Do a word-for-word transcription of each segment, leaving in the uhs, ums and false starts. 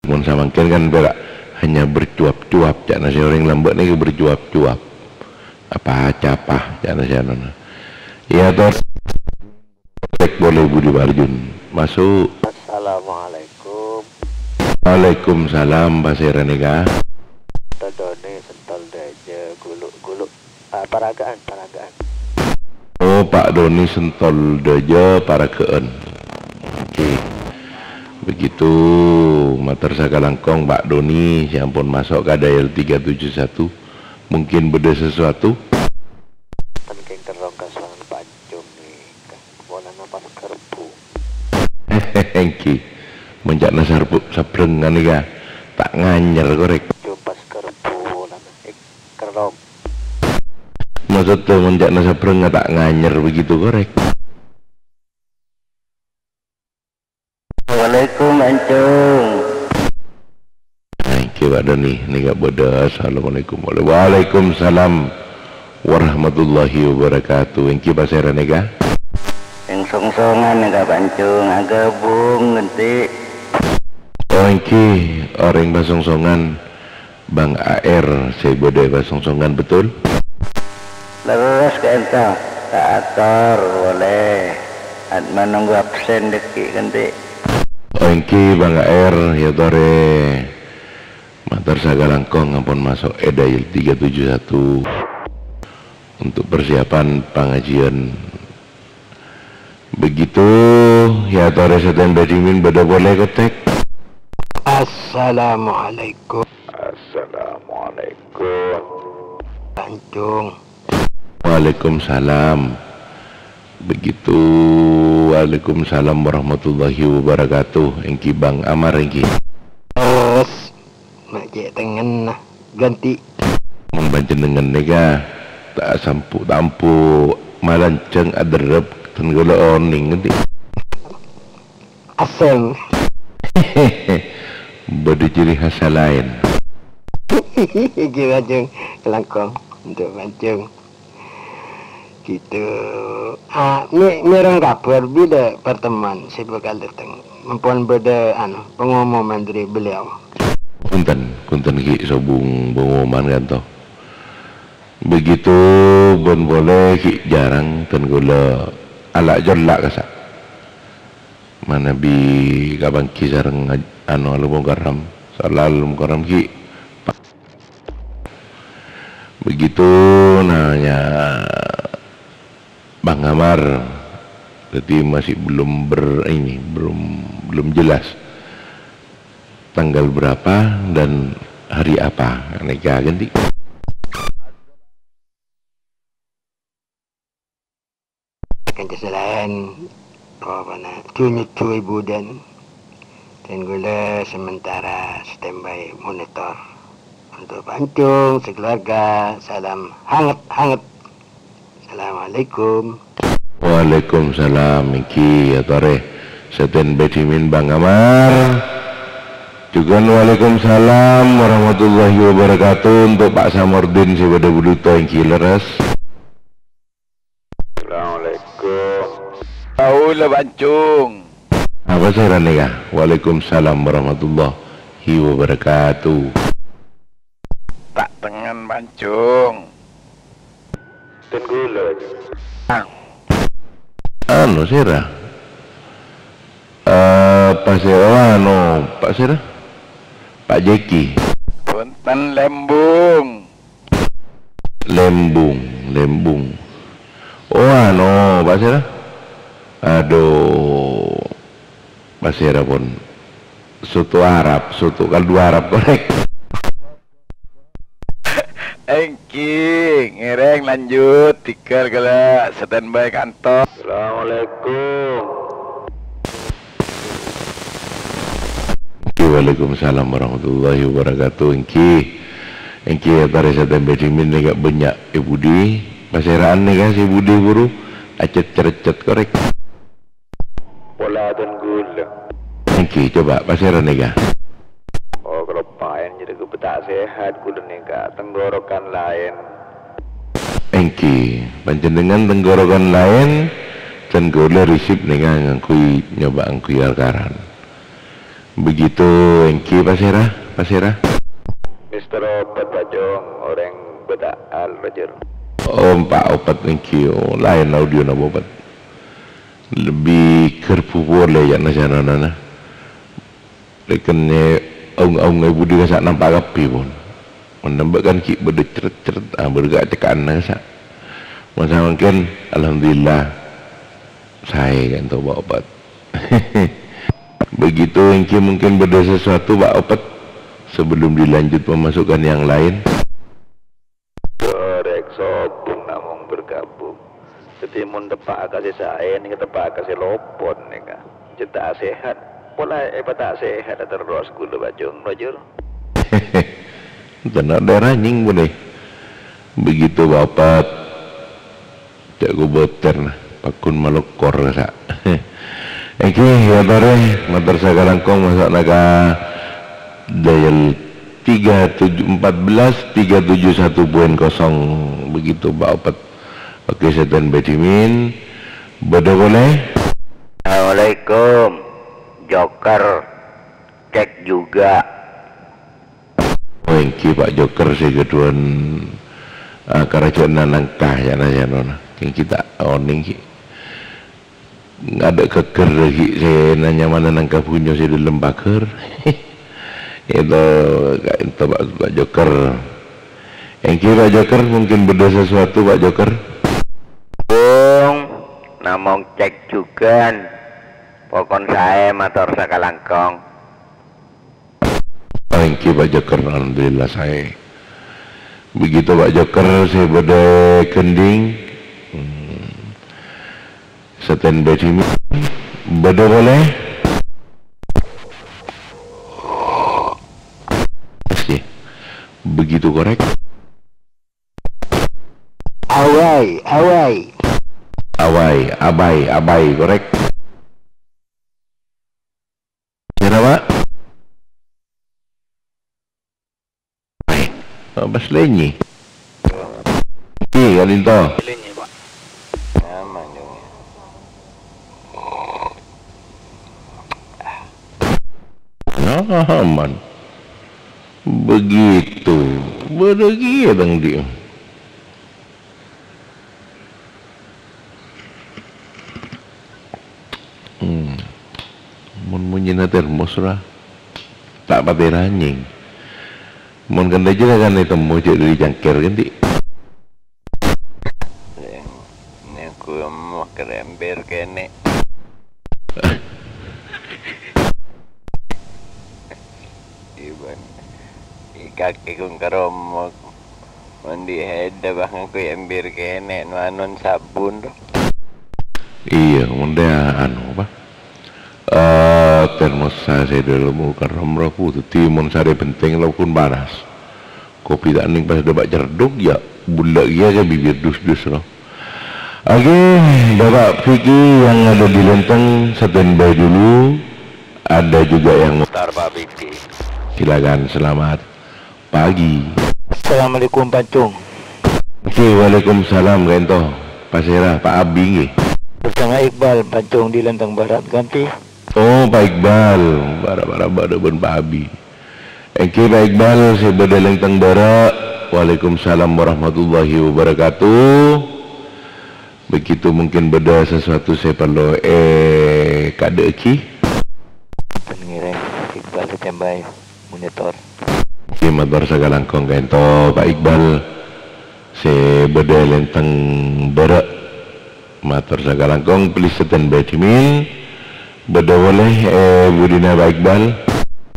Mon samangkèn kan pèra' hanya bercuap-cuap, ca'na sè orèng lambâ' nèka bercuap-cuap. Apa capa, ca'na sè anona. Iyâ, tor. Cek polè Budi Parjun. Masuk. Assalamualaikum. Waalaikumsalam, pasèra nèka? Todone sentol daja, gulu-gulu. Ah, paragaan, paragaan. Oh, Pak Doni Sentol Daja Paragaan. Oke. Begitu, mator sakalangkong Pak Doni, sè ampon maso' ka dial tiga tujuh satu. Mungkin bâdâ sesuatu? Ten keng terrong ka sowan pancung nèka. Polana pas kerbhu. Èngghi. Mon ca'na sarbu-, sabrengngana nèka ta' nganyer korèk. Jom pas kerbhu polana. Eh, kerrok. Maksudnya mon ca'na sabrengngana ta' nganyer begitu korèk. Assalamualaikum, Ancung. Nah, èngghi, Pak Doni, nèka bâdâ. Assalamualaikum. Waalaikumsalam warahmatullahi wabarakatuh. Èngghi, pasèra nèka? Sè songsongan nèka, Pak Ancung, aghâbung ghânti. Oh, èngghi, orèng pasongsongan. Bang A R sè bâdâ è pasongsongan, betul? Lerres ka'dinto, ta' ator polè. At-, menunggu absen dhâggi' ghânti. Oh, èngghi, Bang A R, iyâ torè. Mator sakalangkong ampon maso' è dial tiga tujuh satu untuk persiapan pangajian. Begitu, iyâ torè satèya bâdhi min bâdâ polè kotek. Assalamualaikum. Assalamualaikum. Ancung. Waalaikumsalam. Begitu, waalaikumsalam warahmatullahi wabarakatuh. Èngghi Bang Amar, èngghi. Terros, ma' cè' tengnganna, ghânti. Mon panjhennengngan nèka ta' sampo'-tampo' malanjhâng aderrep ten kaulâ onèng ghânti. Asem. Bâdâ ciri khas laèn. Èngghi, Bang Jung, langkong untuk Bang Jung. Gitu. Ah, mè-, mèreng kabhâr bilâ pertemuan sè bhâkal dâteng. Ampon bâdâ, anu, pengumuman dâri beliau. Punten, punten ghi' sobung pengumuman kanto. Begitu bân polè ghi' jhârâng ten kaulâ ala' jolla' kassa'. Manabi kapangghi sareng, anu, Al-Mukarram, soal Al-Mukarram ghi' Begitu nanya Bang Amar, berarti masih belum ber-, ini, belum, belum jelas tanggal berapa dan hari apa. Nèka ghânti. Kanca sè laèn, apa na, jhunjhu è budhân. Dan kaulâ sementara standby monitor. Untuk Pak Ancung, sekeluarga, salam hangat-hangat. Assalamualaikum. Waalaikumsalam, èngghi, iyâ torè. Standby dhimin Bang Amar. Jhughân waalaikumsalam warahmatullahi wabarakatuh untuk Pak Samordin sè bâdâ è Buluto, èngghi, lerres. Assalamualaikum. Kaulâ Bang Ancung. Apa sè rana ya? Waalaikumsalam warahmatullahi wabarakatuh. Ta' tengngan Bang Ancung. Ten kaulâ. Ah. Anu, sèra. Eh, Pak Sèra, anu, Pak Sèra? Pak Jeki. Punten, Lembung. Lembung, Lembung. Oh, anu, Pak Sèra? Aduh. Pak Sèra pon. Soto Arab, soto kaldu Arab, korek. Èngghi, ngèrèng lanjut, tèghâl ghellâ', standby kanto. Assalamualaikum. Waalaikumsalam warahmatullahi wabarakatuh. Èngghi. Èngghi, èntar sè tèmbè dhimin nèka bânnya' è budi. Pasèra'an nèka sè budi buru. Acet-crecet korek. Pola ten ghulâ. Èngghi, coba pasèra nèka? Oh, kaloppaèn jârèya ghâbây ta' sehat ghulâ nèka. Tenggorokan laèn. Èngghi, panjhennengngan tenggorokan laèn, ten ghulâ risip nèka ngangghuy, nyoba ngangghuy arkaran. Begitu, èngghi pasèra, pasèra? Mister Opet, Pajong, orèng Bata Al, Roger. Oh, Pak Opet èngghi, oh, laèn audiona Pak Opet. Lebbi ghârbhu polè, yâ, na, sanana. Rèken aung-aung è budi kassa' nampa' kabbhi, pon. Mon nembhâ kan ghi' bâdâ cret-cret, ah, bâdâ ka-, ceka'anna kassa'. Mon samangkèn, alhamdulillah, saè kan to, Pak Opet. Begitu, èngghi mungkin bâdâ sesuatu, Pak Opet, sebelum dilanjut pemasukan yang lain. Korèk sobung namong bergabung. Dhâddhi mon teppa'a ka sè saè, nèka teppa'a ka sè lopot nèka. Jhâ' ta' sehat. Pola èpata' sehat terros kaulâ, Pajong, Roger. Tenna' daerah nyèng, bânnè. Begitu Pak Opet. Ca'na kobâtèr, pagghun malokor, sa'. Èngghi, yâ, torè, mator sakalangkong maso'na ka dial tiga tujuh empat belas tiga tujuh satu poin kosong. Begitu, Pak Opet. Oke, standby dhimin. Bâdâ polè? Assalamualaikum. Joker. Cek juga. Oh, èngghi Pak Joker sè ghâdhuwân, eh, karajhâ'ânna nangka, yâ, na, yâ, nona. Èngghi ta' onèng, ghi. Ngadâ' ghâggâr, ghi, sè na-, nyamana nangka bhunyo sè dâlem paghâr. Itu, ka-, itu Pak, Pak Joker. Èngghi Pak Joker, mungkin bâdâ sesuatu, Pak Joker? Bung, namong cek jughân. Pokon saè mator sakalangkong. Èngghi Pak Joker, alhamdulillah saè. Begitu Pak Joker, sè bâdâ ghândhing. Hmm. Standby dhimin. Bâdâ polè? Oke. Begitu korèk. Awai, awai. Awai, abai, abai, korèk. Sèra, Pak? Abai. Oh, pas lènyè. Iyâ, ka'dinto. Lènyè, Pak. Aman, dong, ya. Aman. Begitu. Bâdâ kèya, Bang Di. Hmm. Mon monyèna termos ra, ta' patè ranyèng. Mon kantha jârèya kan ètemmo jâ' dâri cangkèr, kan, Di? Nèko makkèr ember kènè'. Iban. Kakè kong karomok. Mon dhi' hèdhâ bâ ngangkoy ember kènè', no anon sabun, ro. Iyâ, mon dhi' anu, apa? Eh, termos sasè dâlem karomok, ro, Bu. Dhâddhi, mon sarè bhenteng, lo, pon panas. Kopi ta' nèng pas dâpa' cerduk, yâ, bulâ' kèya ka bibir dus-dus, no. Oke, Bapak Vicky yang ada di Lenteng, standby dulu. Ada juga yang Bentar, Pak Vicky. Silakan, selamat pagi. Assalamualaikum, Pancung. Oke, waalaikumsalam, ka'dinto. Pasèra, Pak Abi, ngghi. Bersama Iqbal, Pancung, di Lenteng Barat, ganti. Oh, Pak Iqbal. Bârâ'-bârâ' bâdâ bân Pak Abi. Èngghi, Pak Iqbal, sè bâdâ Lenteng Bârâ'. Waalaikumsalam warahmatullahi wabarakatuh. Begitu mungkin bâdâ sesuatu sè parlo èkadâ'aghi. Bân ngèrèng Iqbal standby monitor. Èngghi, mator sakalangkong ka'dinto, Pak Iqbal, sè bâdâ Lenteng Bârâ'. Mator sakalangkong, please standby dhimin. Bâdâ polè, eh, budina Pak Iqbal.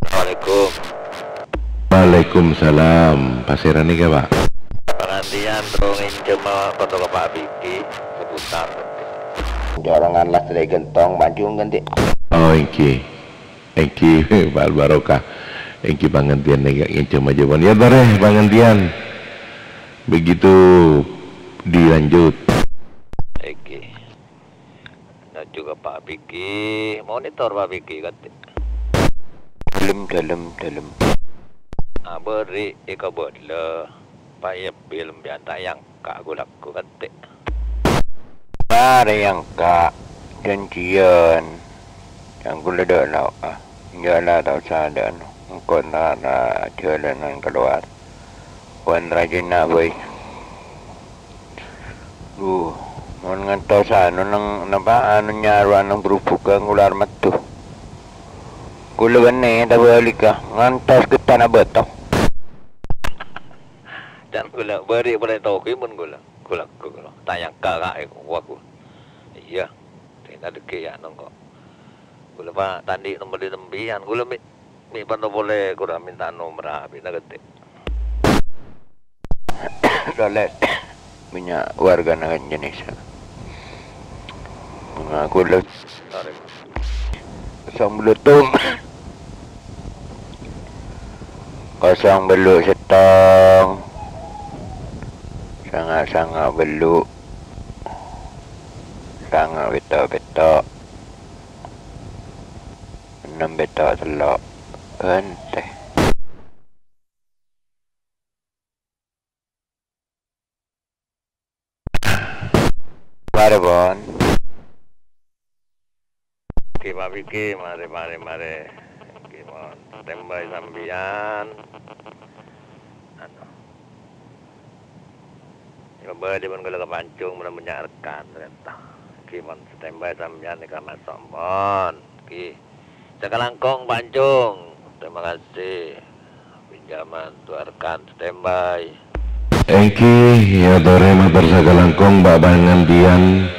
Assalamualaikum. Waalaikumsalam. Pasèra nèka, Pak? Pangantèyan terro ngènjhâma foto ka Pak Biki seputar. Dorongan lastrik gentong, Pak Jung, ganti. Oh, èngghi. Èngghi, Pak Barokah. Èngghi pangantèyan nèka ngènjhâma jhâman. Yâ, torè pangantèyan. Begitu dilanjut. Èngghi. Nyoju ka Pak Biki, monitor Pak Biki, kate. Dalem, dalem, dalem. Abâri' èkabâlâ, Pak Yembil mbiyan ta' èyangka' ghu-lagghu, kate. Barè èyangka', janjian. Yang gula dek nau, ah. Enjâ' la, ta' osa dâ' anu. Engko' ta', ta' jhâlânan kalowar. Bân rajina, bhâi. Duh, mon ngantos anu neng, napa, anu nyarowa neng Berubugan, kulâ armeddu. Kulâ bânnè tabâligâ, ngantos ghettana bâto. Can kulâ bâri' polè togi mon kulâ. Kulâ, kulâ. Ta' nyangka, Ka', è, wah, kulâ. Iyâ, dhina dhâggi' ya nongko. Kulâ, Pa', ta' andi' nomerra sampèyan. Kulâ mè', mè' parlo polè, kulâ mènta nomerra abina ghântè. Soleh, punya wargana kan jenis. Ngaku lu. Kosong bellu tung. Kosong bellu settong. Sanga-sanga bellu. Sanga pètto' pètto'. Ennem pètto' tello'. Ghântè. Mare, Pon. Ki, Pak Piki, mare, mare, mare. Ki, Pon. Standby sampèyan. Anu. Coba di mon kalau ke Pancung, belum punya rekan, ternyata. Ki, Pon. Standby sampèyan, nèka maso', Pon. Ki. Sakalangkong, Pancung. Terima kasih. Pinjaman, tuarkan, standby. Èngghi, èyatorè mator sakalangkong, Pak, pangantèyan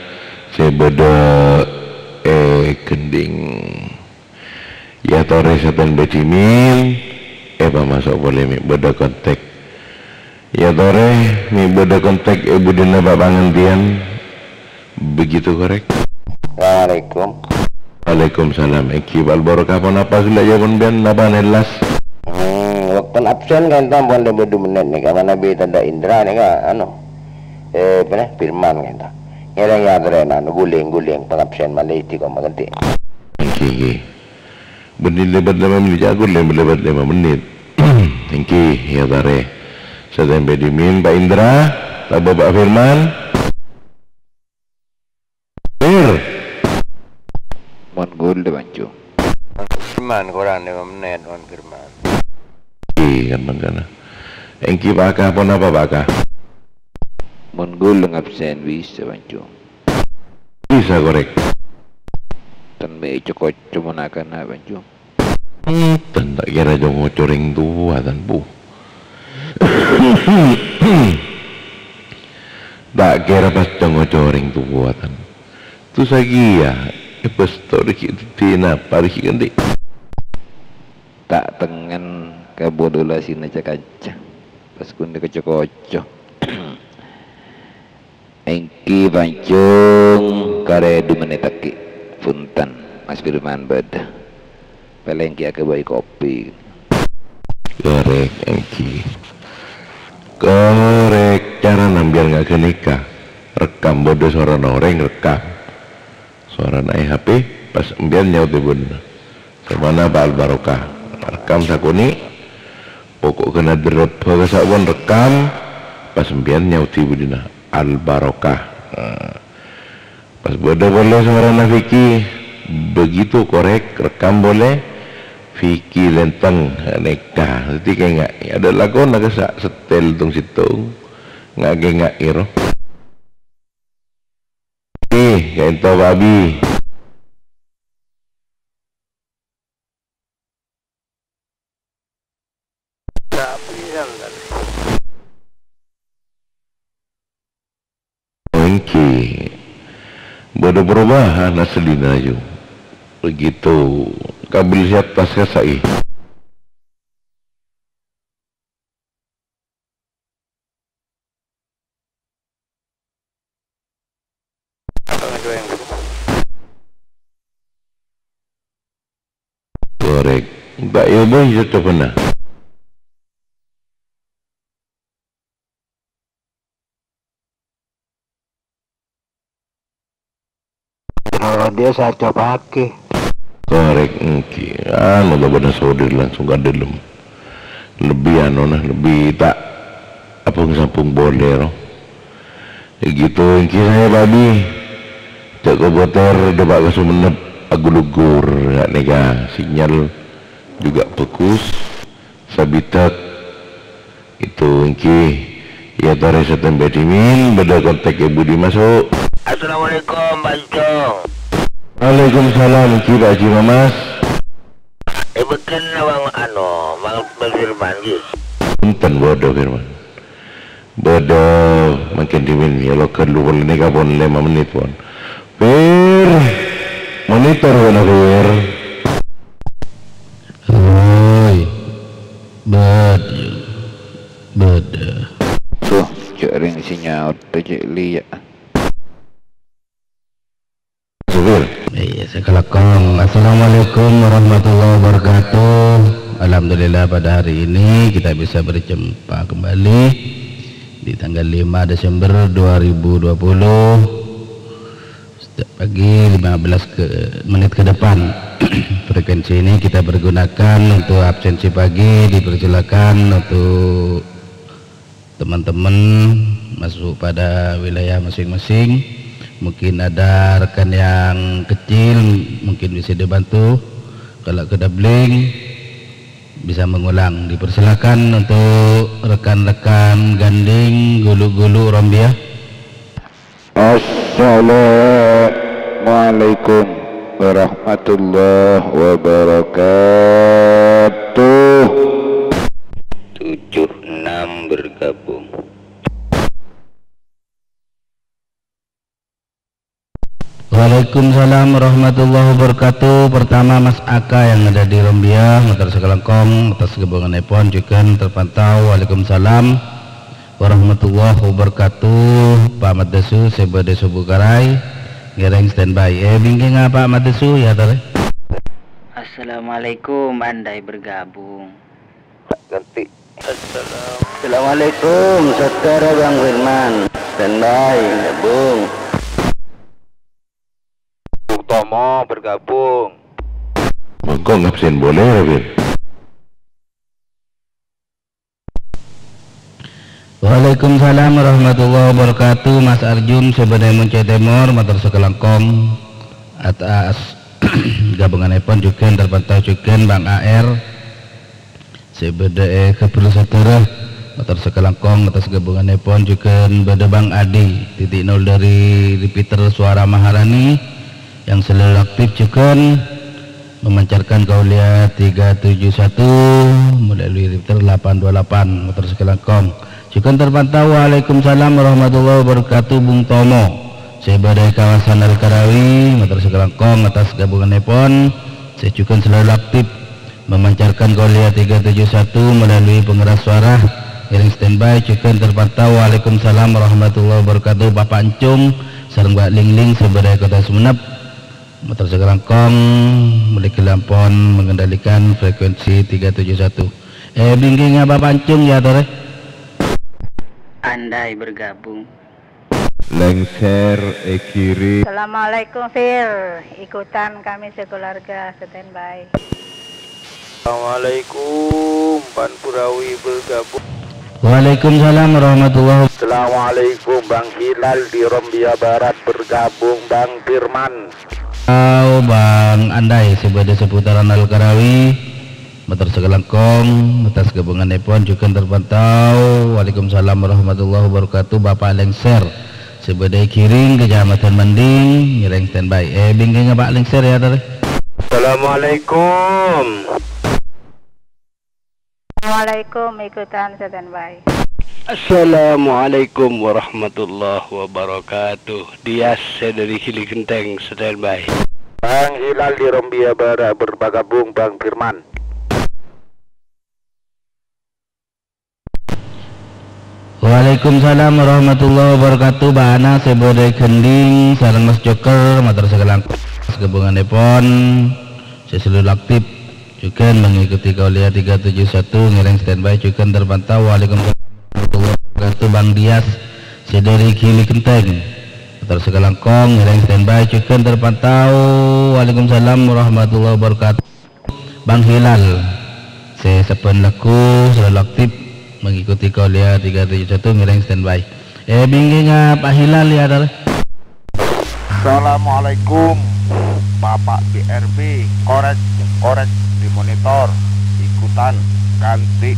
sè bâdâ è Gendhing. Èyatorè standby dhimèn, èpamaso' polè mè' bâdâ kontak. Èyatorè mè' bâdâ kontak è budina, Pak, pangantèyan. Begitu, korèk. Assalamualaikum. Waalaikumsalam. Èngghi, Pak Al-Barokah, ponapa sè la jawab sampèyan, napa nellas? Hmm, bâkto absen ka'dinto ampon lèma bâdu mennit nèka, manabi tadâ' Indra nèka, anu, eh, apa nè, Firman ka'dinto. Ngèrèng èyatorè, anu, guling-guling pangabsen malè dhika maghântè. Èngghi, èngghi. Bânnè lèbât lèma mennit, jhâ' ghun lèbât lèma mennit. Èngghi, èyatorè. Standby dhimèn, Pak Indra, tabâ Pak Firman. Fir. Mon ghun, Pancung. Firman, korang lèma mennit, mon Firman. Èngghi, kan mangkana. Èngghi, Pak Aka, ponapa, Pak Aka? Mon ghun ngabsen bisa, Pancung. Bisa, korèk. Ten mè' co-ngoco mon akana, Pancung. Hmm, ten ta' kèra co-ngoco rèng towa, ten, Bu. Ta' kèra pas co-ngoco rèng towa, ten. Dusa kèya, è, bâs to rèya ghi' dhâddhi napa rèya ghi' andi'? Ta' tengngen kabhudhulla sè nèka kanca. Pas ghun ko-, co-ngoco. Èngghi, Pancung, karè du mennit aghi'. Punten, Mas Firman bâdâ. Palèng ghi' aghâbây kopi. Korèk, èngghi. Korèk, carana sampèyan nga' ghânèka. Rekkam bâdâ sorana orèng, rekkam. Sorana è H P, pas sampèyan nyaot è budina. Sèmana Pak Al-Barokah. Rekkam sakonè'. Poko' ghâna dârâbhâ ka saowan rekkam, pas sampèyan nyaot è budina. Al-Barokah. Nah. Pas bâdâ polè sorana Vicky, begitu korèk, rekkam polè. Vicky Lenteng, nèka. Dhâddhi kènga'è. Adâ' lakona ka sa-, setel tong-sèttong. Nga' kènga'è ro. Ih, ka'dinto, Pak Abi. Èngghi. Bâdâ perubahan asllina, yu. Begitu. Kabel siap tas kasa'i. Korèk. Mbak Yobo, iya, cobana. Kalau dia saya cobake. Korèk èngghi. Anu, bâbâna sodir langsung ka dâlem. Lebbi anu, nah, lebbi ta' apong-sampong polè, no. Begitu èngghi saya, Pak Abi. Cak Koboter, dâpa' ka Sumenep, aguluggur, ya, nèka, sinyal. Juga bagus, sabidhâk. Itu èngghi. Iyâ, torè satèya bâdâ dhimèn, bâdâ kontak Ibu Dimas, Bu. Assalamualaikum, Pak Encong. Waalaikumsalam, èngghi, Pak Haji Mamas. Eh, bhâkal nawang, anu, Mang, Mang Firman, ghi. Punten, bâdâ Firman. Bâdâ mangkèn dhimèn, iyâ, lo' ghâllu polè nèka pon lèma mennit, pon. Fir, monitor, bâ'na, Fir. Woi, bâdâ, bâdâ. Tuh, jhâ' rèng sè nyaot, jhâ' lèya'. Sopir. Iya, saya kelakon. Assalamualaikum warahmatullahi wabarakatuh. Alhamdulillah, pada hari ini kita bisa berjumpa kembali di tanggal lima Desember dua ribu dua puluh. Setiap pagi lima belas ke, menit ke depan, frekuensi ini kita pergunakan untuk absensi pagi, dipersilakan untuk teman-teman masuk pada wilayah masing-masing. Mungkin ada rekan yang kecil, mungkin bisa dibantu. Kalau ke Dabling, bisa mengulang. Dipersilakan untuk rekan-rekan Ganding, gulu-gulu Rombia. Assalamualaikum warahmatullahi wabarakatuh. Tujuh enam bergabung. Waalaikumsalam warahmatullahi wabarakatuh. Pertama, Mas Aka yang ada di Rombia, mator sakalangkong, atas gabunganèpon, jhughân terpantau. Waalaikumsalam warahmatullahi wabarakatuh. Pak Maddasu, sè bâdâ Sobu Karai, ngèrèng standby. Eh, bingkènga Pak Maddasu, ya, torè. Assalamualaikum, andai bergabung. Ganti. Assalamualaikum, saudara Bang Firman. Standby, gabung. Bung Tomo bergabung. Monggo ngabsen boleh, Fir. Waalaikumsalam warahmatullahi wabarakatuh. Mas Arjun, sè bâdâ è Moncè Tèmor, mator sakalangkong. Atas gabunganèpon jhughân terpantau jhughân Bang A R. Sè bâdâ è Khabur Sadara, mator sakalangkong atas gabunganèpon jhughân bâdâ Bang Adi, titik nol dari Repeater Suara Maharani, yang selalu aktif jhughân memancarkan Kauliya tiga tujuh satu melalui Repeater delapan dua delapan, mator sakalangkong. Jhughân terpantau, waalaikumsalam warahmatullahi wabarakatuh, Bung Tomo. Sè bâdâ è kawasan Al-Karawi, mator sakalangkong atas gabunganèpon, sè jhughân selalu aktif memancarkan Kauliya tiga tujuh satu melalui pengeras suara. Ngèrèng standby, jhughân terpantau. Waalaikumsalam warahmatullahi wabarakatuh, Bapak Encung, sareng Mbak Lingling, sè bâdâ è Kota Sumenep. Mator sakalangkong, mèlè ghellâ' ampon mengendalikan frekuensi tiga tujuh satu. Eh, bingkènga Bapak Encung, ya, torè. Andai bergabung. Lengser, eh, kiri. Assalamualaikum, Fir. Ikutan kami sekeluarga, standby. Assalamualaikum, Pan Purawi bergabung. Waalaikumsalam warahmatullahi. Assalamualaikum, Bang Hilal di Rombia Barat bergabung, Bang Firman. Halo, Bang Andai, sè bâdâ seputaran Al-Karawi. Mator sakalangkong, atas gabunganèpon jhughân terpantau. Waalaikumsalam warahmatullahi wabarakatuh, Bapak Lengser. Sè bâdâ è Giring, Kecamatan Mending, ngèrèng standby. Eh, bingkènga Pak Lengser, ya, torè. Assalamualaikum. Waalaikum, ikutan standby. Assalamualaikum warahmatullahi wabarakatuh. Dias, sè dâri Gili Genteng, standby. Bang Hilal di Rombia Barat bergabung, Bang Firman. Waalaikumsalam warahmatullahi wabarakatuh. Ba'na sè bâdâ è Gending sareng Mas Joker, mator sakalangkong. Gabunganèpon sè selalu aktif jhughân mengikuti Kauliya tiga tujuh satu, ngèrèng standby jhughân terpantau. Waalaikumsalam warahmatullahi wabarakatuh. Bang Dias sè dâri Gili Genteng, mator sakalangkong, ngèrèng standby jhughân terpantau. Waalaikumsalam warahmatullahi wabarakatuh. Bang Hilal, sè sabbhân lagghu selalu aktif mengikuti Kauliya tiga tujuh satu, ngèrèng standby. Eh, bingkènga Pak Hilal, ya, torè. Assalamualaikum, Bapak B R B. Korek, korek di monitor. Tan, kanti.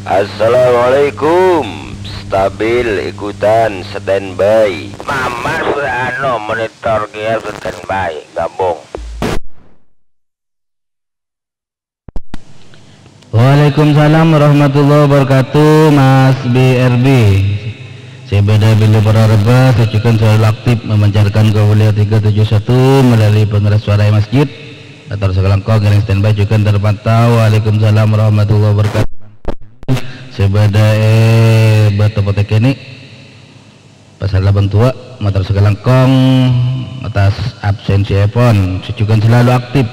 Assalamualaikum. Stabil, ikutan, standby. Mamas, anu, monitor gear, standby, gabung. Waalaikumsalam warahmatullahi wabarakatuh, Mas B R B. Sè bâdâ bilâ para rebba, sè jhughân selalu aktif memancarkan Qauliyah tiga tujuh satu melalui pengeras suara masjid. Mator sakalangkong, ngèrèng standby jhughân terpantau. Waalaikumsalam warahmatullahi wabarakatuh. Sè bâdâ è Bâto Potè kènè'. Pasar Labang Towa, mator sakalangkong atas absensièpon, sè jhughân selalu aktif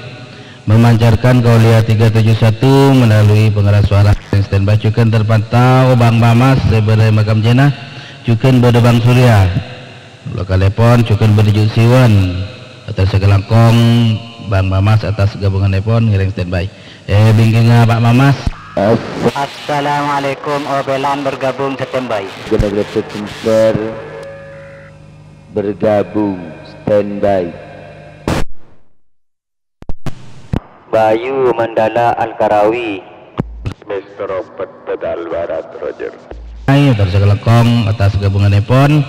memancarkan Qauliyah tiga tujuh satu melalui pengeras suara. Standby jhughân terpantau, Bang Mamas, sè bâdâ è Makam Jannah, jhughân bâdâ Bang Surya. Lokalèpon, jhughân bâdâ Ju' Siwan. Mator sakalangkong, Bang Mamas atas gabunganèpon, ngèrèng standby. Eh, bingkingnga, Pak Mamas. As- Assalamualaikum, Opelan bergabung standby. Genegara Kembar bergabung standby. Bayu Mandala Al-Karawi. Mister Robert Badal Barat, Roger. Ayo, terus sakalangkong atas gabunganèpon.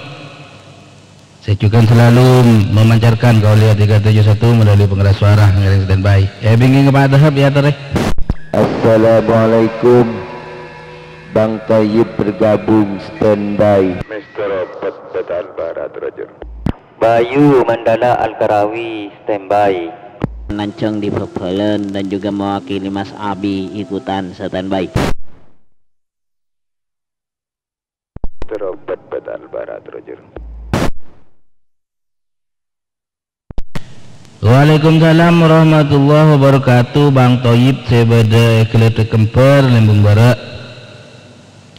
Sè jhughân selalu memancarkan Qauliyah tiga tujuh satu melalui pengeras suara, ngèrèng standby. Eh, bingking Pak Dahab, ya, torè. Assalamualaikum. Bang Thayyib bergabung, standby. Mister Robert Badal Barat, Roger. Bayu Mandala Al-Karawi, standby. Nanjung di Bhâbhâlân dan juga mewakili Mas Abi ikutan standby. Robert Badal Barat, Roger. Waalaikumsalam warahmatullahi wabarakatuh, Bang Thayyib sè bâdâ è Gledek Kembar, Lembung Bara'.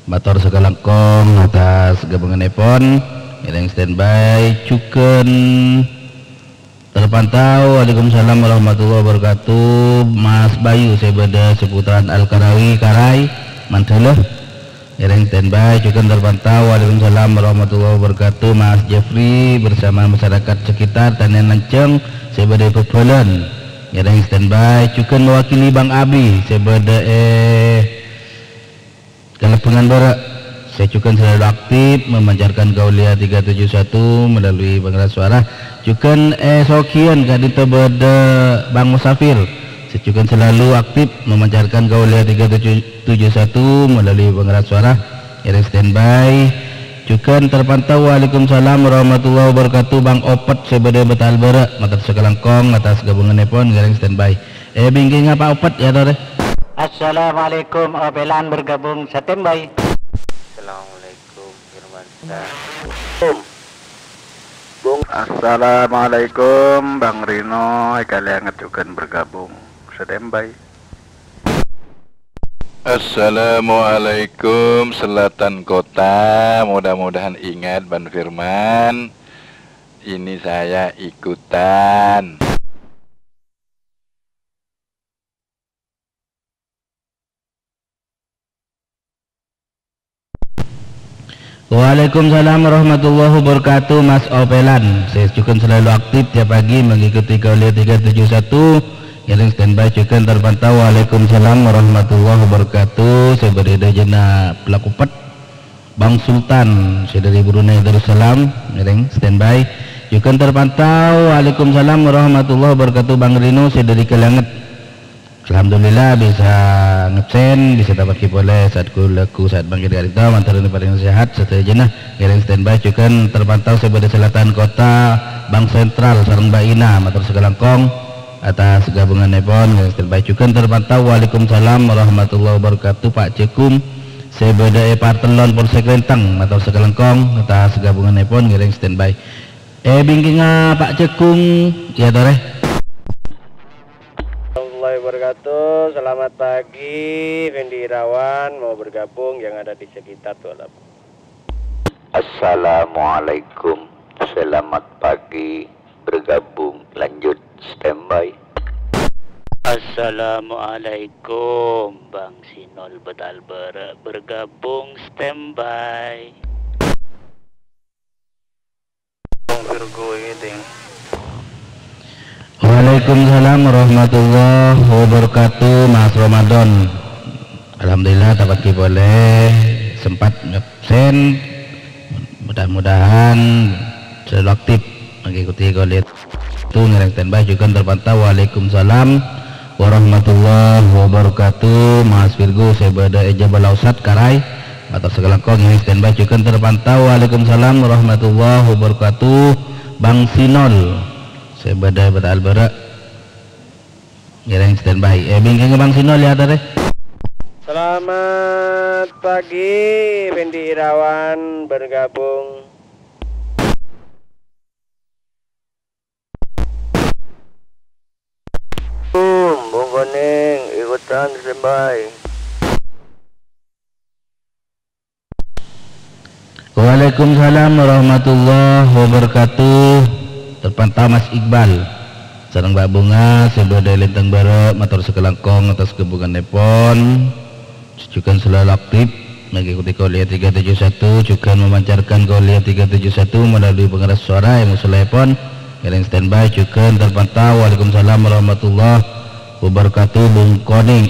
Mator sakalangkong atas gabunganèpon, ngèrèng standby, jhughân terpantau. Waalaikumsalam warahmatullahi wabarakatuh. Mas Bayu sè bâdâ seputaran Al-Karawi, Karai, Mandala. Ngèrèng standby, jhughân terpantau. Waalaikumsalam warahmatullahi wabarakatuh. Mas Jeffrey bersama masyarakat sekitar Tanèyan Lanjhâng sè bâdâ è Bhâbhâlân. Ngèrèng standby, jhughân mewakili Bang Abi sè bâdâ è Kalabângan Bara', sè jhughân selalu aktif memancarkan Qauliyah tiga tujuh satu melalui pengeras suara. Jhughân, eh, soghiyân ka'dinto bâdâ Bang Musafir, sè jhughân selalu aktif memancarkan Qauliyah tiga tujuh tujuh satu melalui pengeras suara. Ngèrèng standby. Jhughân terpantau. Waalaikumsalam warahmatullahi wabarakatuh. Bang Opet sè bâdâ è Bâtal Bara'. Mator sakalangkong atas gabunganèpon, ngèrèng standby. Eh, bingkingnga Pak Opet, ya, torè. Assalamualaikum, Opelan bergabung, standby. Assalamualaikum, Firman Syah. Bung. Assalamualaikum, Bang Rino, è Kalianget jhughân bergabung, standby. Assalamualaikum, Selatan Kota. Mudah-mudahan ingat, Bang Firman. Ini saya ikutan. Waalaikumsalam warahmatullahi wabarakatuh, Mas Opelan. Sè jhughân selalu aktif tiap pagi mengikuti Qauliyah tiga tujuh satu. Ngèrèng standby jhughân terpantau. Waalaikumsalam warahmatullahi wabarakatuh. Sè bâdâ è dhâjâna Plakupet. Bang Sultan, sè dâri Brunei Darussalam, ngèrèng standby. Jhughân terpantau. Waalaikumsalam warahmatullahi wabarakatuh, Bang Rino, sè dâri Kalianget. Alhamdulillah, bisa ngabsen, bisa tapaghi polè, saat ku-, lagu, saat bangkit ka'dinto, mator parèng sehat sadhâjâna, ngèrèng standby. Jhughân terpantau sè bâdâ Selatan Kota, Bang Sentral, sareng Mbak Ina, mator sakalangkong atas gabunganèpon, ngèrèng standby. Jhughân terpantau. Waalaikumsalam warahmatullahi wabarakatuh, Pak Jagung, sè bâdâ è Partellon, Polsek Renteng, mator sakalangkong atas gabunganèpon, ngèrèng standby. Eh, bingkingnga Pak Jagung, ya, torè. Warahmatullahi wabarakatuh. Selamat pagi, Fendi Irawan. Mau bergabung yang ada di sekitar Tualabu. Assalamualaikum. Selamat pagi. Bergabung. Lanjut. Standby. Assalamualaikum. Bang Sinol Betalbere bergabung. Standby. Bang Virgo ini, Ding. Waalaikumsalam. Waalaikumsalam warahmatullahi wabarakatuh, Mas Ramadan. Alhamdulillah, tapaghi polè sempat ngabsen. Mudah-mudahan selalu aktif mengikuti kuliah. Tu ngèrèng standby, jhughân terpantau. Waalaikumsalam warahmatullahi wabarakatuh. Mas Virgo sè bâdâ è Jabal Ausat, Karai. Mator sakalangkong ngèrèng standby, jhughân terpantau. Waalaikumsalam warahmatullahi wabarakatuh. Bang Sinol sè bâdâ è Bata Albârâ'. Ngèrèng standby. Eh, bingkèngnga Bang Sinol, yâ, torè. Selamat pagi, Fendi Irawan bergabung. Hmm, Bung Konèng, ikutan standby. Waalaikumsalam warahmatullahi wabarakatuh. Terpantau Mas Iqbal sareng Mbak Bunga sè bâdâ è Lintang Bârâ', mator sakalangkong atas kabhungaèpon. Jhughân selalu aktif mengikuti kuliah tiga tujuh satu, jhughân memancarkan kuliah tiga tujuh satu melalui pengeras suara è musollahèpon. Ngèrèng standby, jhughân terpantau. Waalaikumsalam warahmatullahi wabarakatuh. Bung Konèng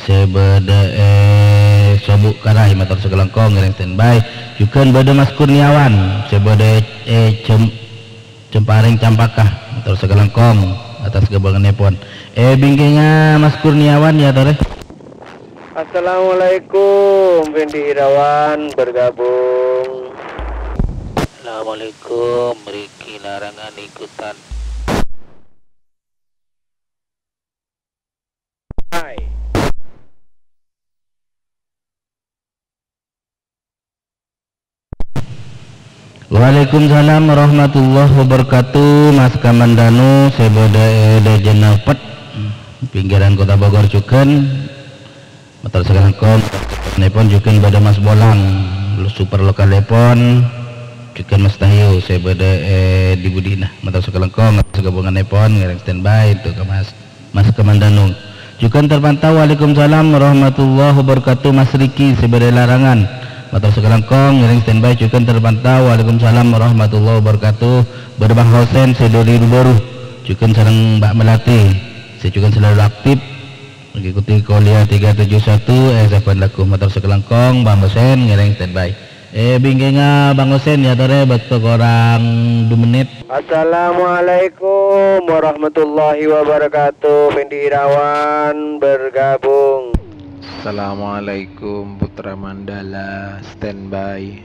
sè bâdâ è Sobu' Karai, mator sakalangkong ngèrèng standby. Jhughân bâdâ Mas Kurniawan sè bâdâ è Cem-, Cempareng Campaka, mator sakalangkong atas kabhungaèpon. Eh, bingkèngnga Mas Kurniawan, yâ, torè. Assalamualaikum, Fendi Irawan bergabung. Assalamualaikum, Riki Larangan ikutan. Hai. Waalaikumsalam warahmatullahi wabarakatuh. Mas Kamandanu sè bâdâ è Dajana Pet, pinggiran Kota Bogor jhughân. Mator sakalangkong, nèpon jhughân bâdâ Mas Bolang, super lokalèpon, jhughân Mas Tahyo sè bâdâ è di budina. Mator sakalangkong, atas kabhungaèpon ngèrèng standby untuk ka Mas. Mas Kamandanu. Jhughân terpantau, waalaikumsalam warahmatullahi wabarakatuh, Mas Riki sè bâdâ è Larangan. Mator sakalangkong, ngèrèng standby, jhughân terpantau, waalaikumsalam warahmatullahi wabarakatuh. Bâdâ Bang Hosen sè dâri Rubaru. Jhughân sareng Mbak Melati sè jhughân selalu aktif mengikuti kuliah tiga tujuh satu, eh, sabbhân lagghu. Mator sakalangkong, Bang Hosen ngèrèng standby. Eh, bingkèngnga Bang Hosen, yâ, torè, bâkto korang du mennit. Assalamualaikum warahmatullahi wabarakatuh. Fendi Irawan bergabung. Assalamualaikum Putra Mandala, standby.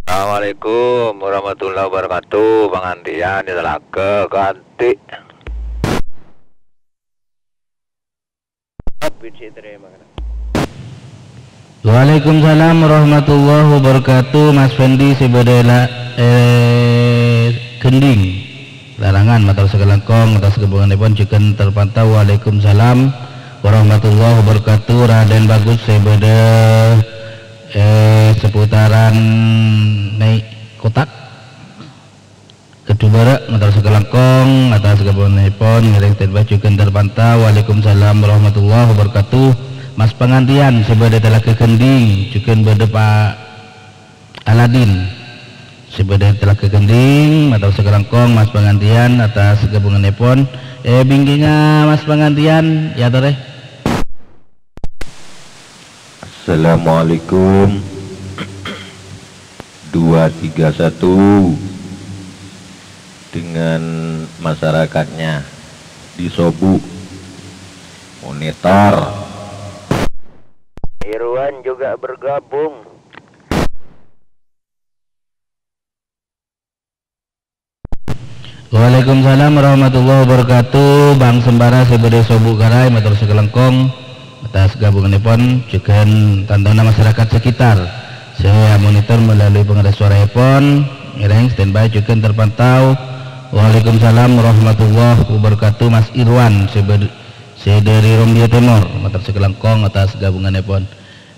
Assalamualaikum warahmatullahi wabarakatuh. Pangantèyan è Talaga Kanti. Waalaikumsalam warahmatullahi wabarakatuh. Mas Fendi sè bâdâ è La-, è Gending. Larangan, mator sakalangkong atas kabhungaèpon jhughân terpantau. Waalaikumsalam warahmatullahi wabarakatuh. Raden Bagus sè bâdâ è seputaran Nei Kotak. Kedubara, mator sakalangkong atas kabhungaèpon ngèrèng standby jhughân terpantau. Waalaikumsalam warahmatullahi wabarakatuh. Mas Pangantèyan sè bâdâ Talaga Gending, jhughân bâdâ Pak Aladin sè bâdâ Talaga Gending, mator sakalangkong Mas Pangantèyan atas kabhungaèpon. Eh, bingkèngnga Mas Pangantèyan, yâ, torè. Assalamualaikum. Dua tiga satu dengan masyarakatnya di Sobu. Monitor. Irwan juga bergabung. Waalaikumsalam warahmatullahi wabarakatuh. Bang Sembara sè bâdâ Sobu' Karai, mator sakalangkong atas gabunganèpon, jhughân tantona masyarakat sekitar sè amonitor melalui pengeras suaraèpon, ngèrèng standby jhughân terpantau. Waalaikumsalam warahmatullahi wabarakatuh. Mas Irwan sè bâdâ, sè dâri Rombia Tèmor, mator sakalangkong atas gabunganèpon.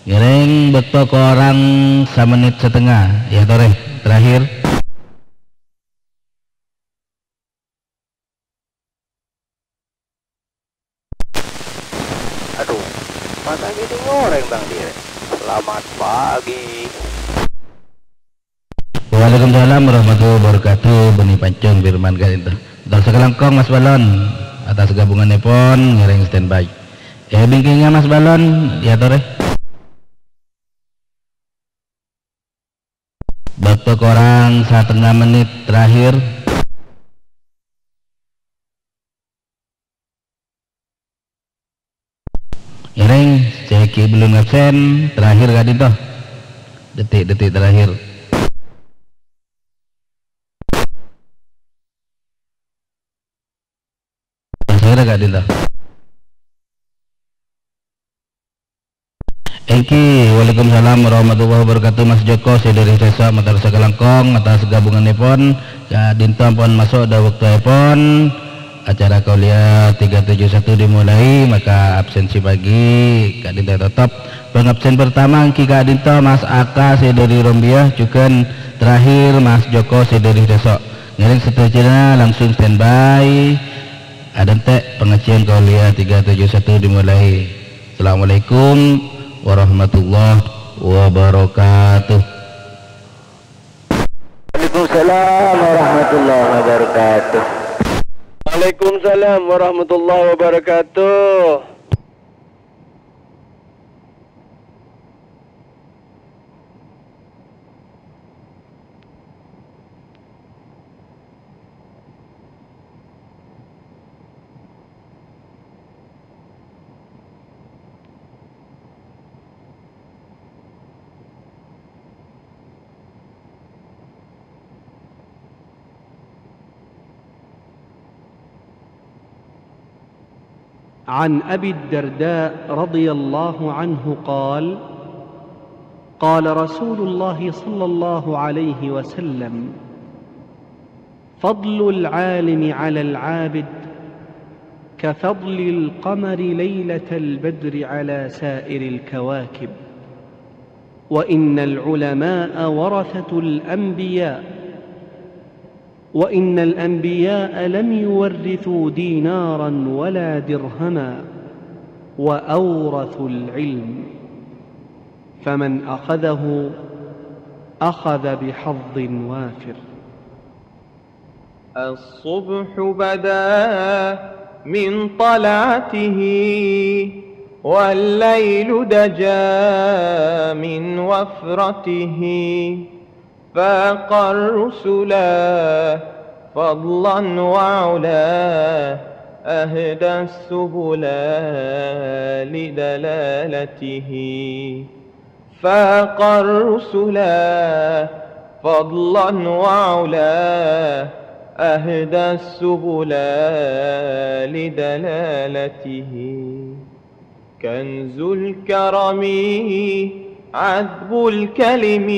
Ngèrèng bâkto korang samennit satengnga, yâ torè, terakhir. Aduh, masa ghi' orèng bâng dhi'. Selamat pagi. Waalaikumsalam warahmatullahi wabarakatuh. Bânnè pancèng firman ka'dinto. Mator sakalangkong Mas Balon, atas gabunganèpon ngèrèng standby. Eh, bingkèngnga Mas Balon, èyatorè. Bâkto korang satengnga mennit terakhir. Ngèrèng, sè ghi' bellun ngabsen, terakhir ka'dinto. Detik-detik terakhir. Terakhir ka'dinto. Èngghi, waalaikumsalam warahmatullahi wabarakatuh, Mas Joko, sè dâri Sèso, mator sakalangkong, atas gabunganèpon, ka'dinto ampon maso' dâ' bâktoèpon. Acara kuliah tiga tujuh satu dimulai, maka absensi pagi ka'dinto totop. Pangabsen pertama èngghi ka'dinto Mas Aka sè dâri Rombia, jhughân terakhir Mas Joko sè dâri Sèso. Ngèrèng sadhâjâna langsung standby. Adânte' pangajiyân kuliah tiga tujuh satu dimulai. Assalamualaikum warahmatullahi wabarakatuh. Waalaikumsalam warahmatullahi wabarakatuh. Waalaikumsalam warahmatullahi wabarakatuh. عن أبي الدرداء رضي الله عنه قال: قال رسول الله صلى الله عليه وسلم: فضل العالم على العابد كفضل القمر ليلة البدر على سائر الكواكب، وإن العلماء ورثة الأنبياء، وإن الأنبياء لم يورثوا دينارا ولا درهما، وأورثوا العلم، فمن أخذه أخذ بحظ وافر. الصبح بدا من طلعته، والليل دجا من وفرته، فاق الرسلا فضلا وعلا، أهدى السبلا لدلالته. فاق الرسلا فضلا وعلا، أهدى السبلا لدلالته. كنز الكرم عذب الكلم،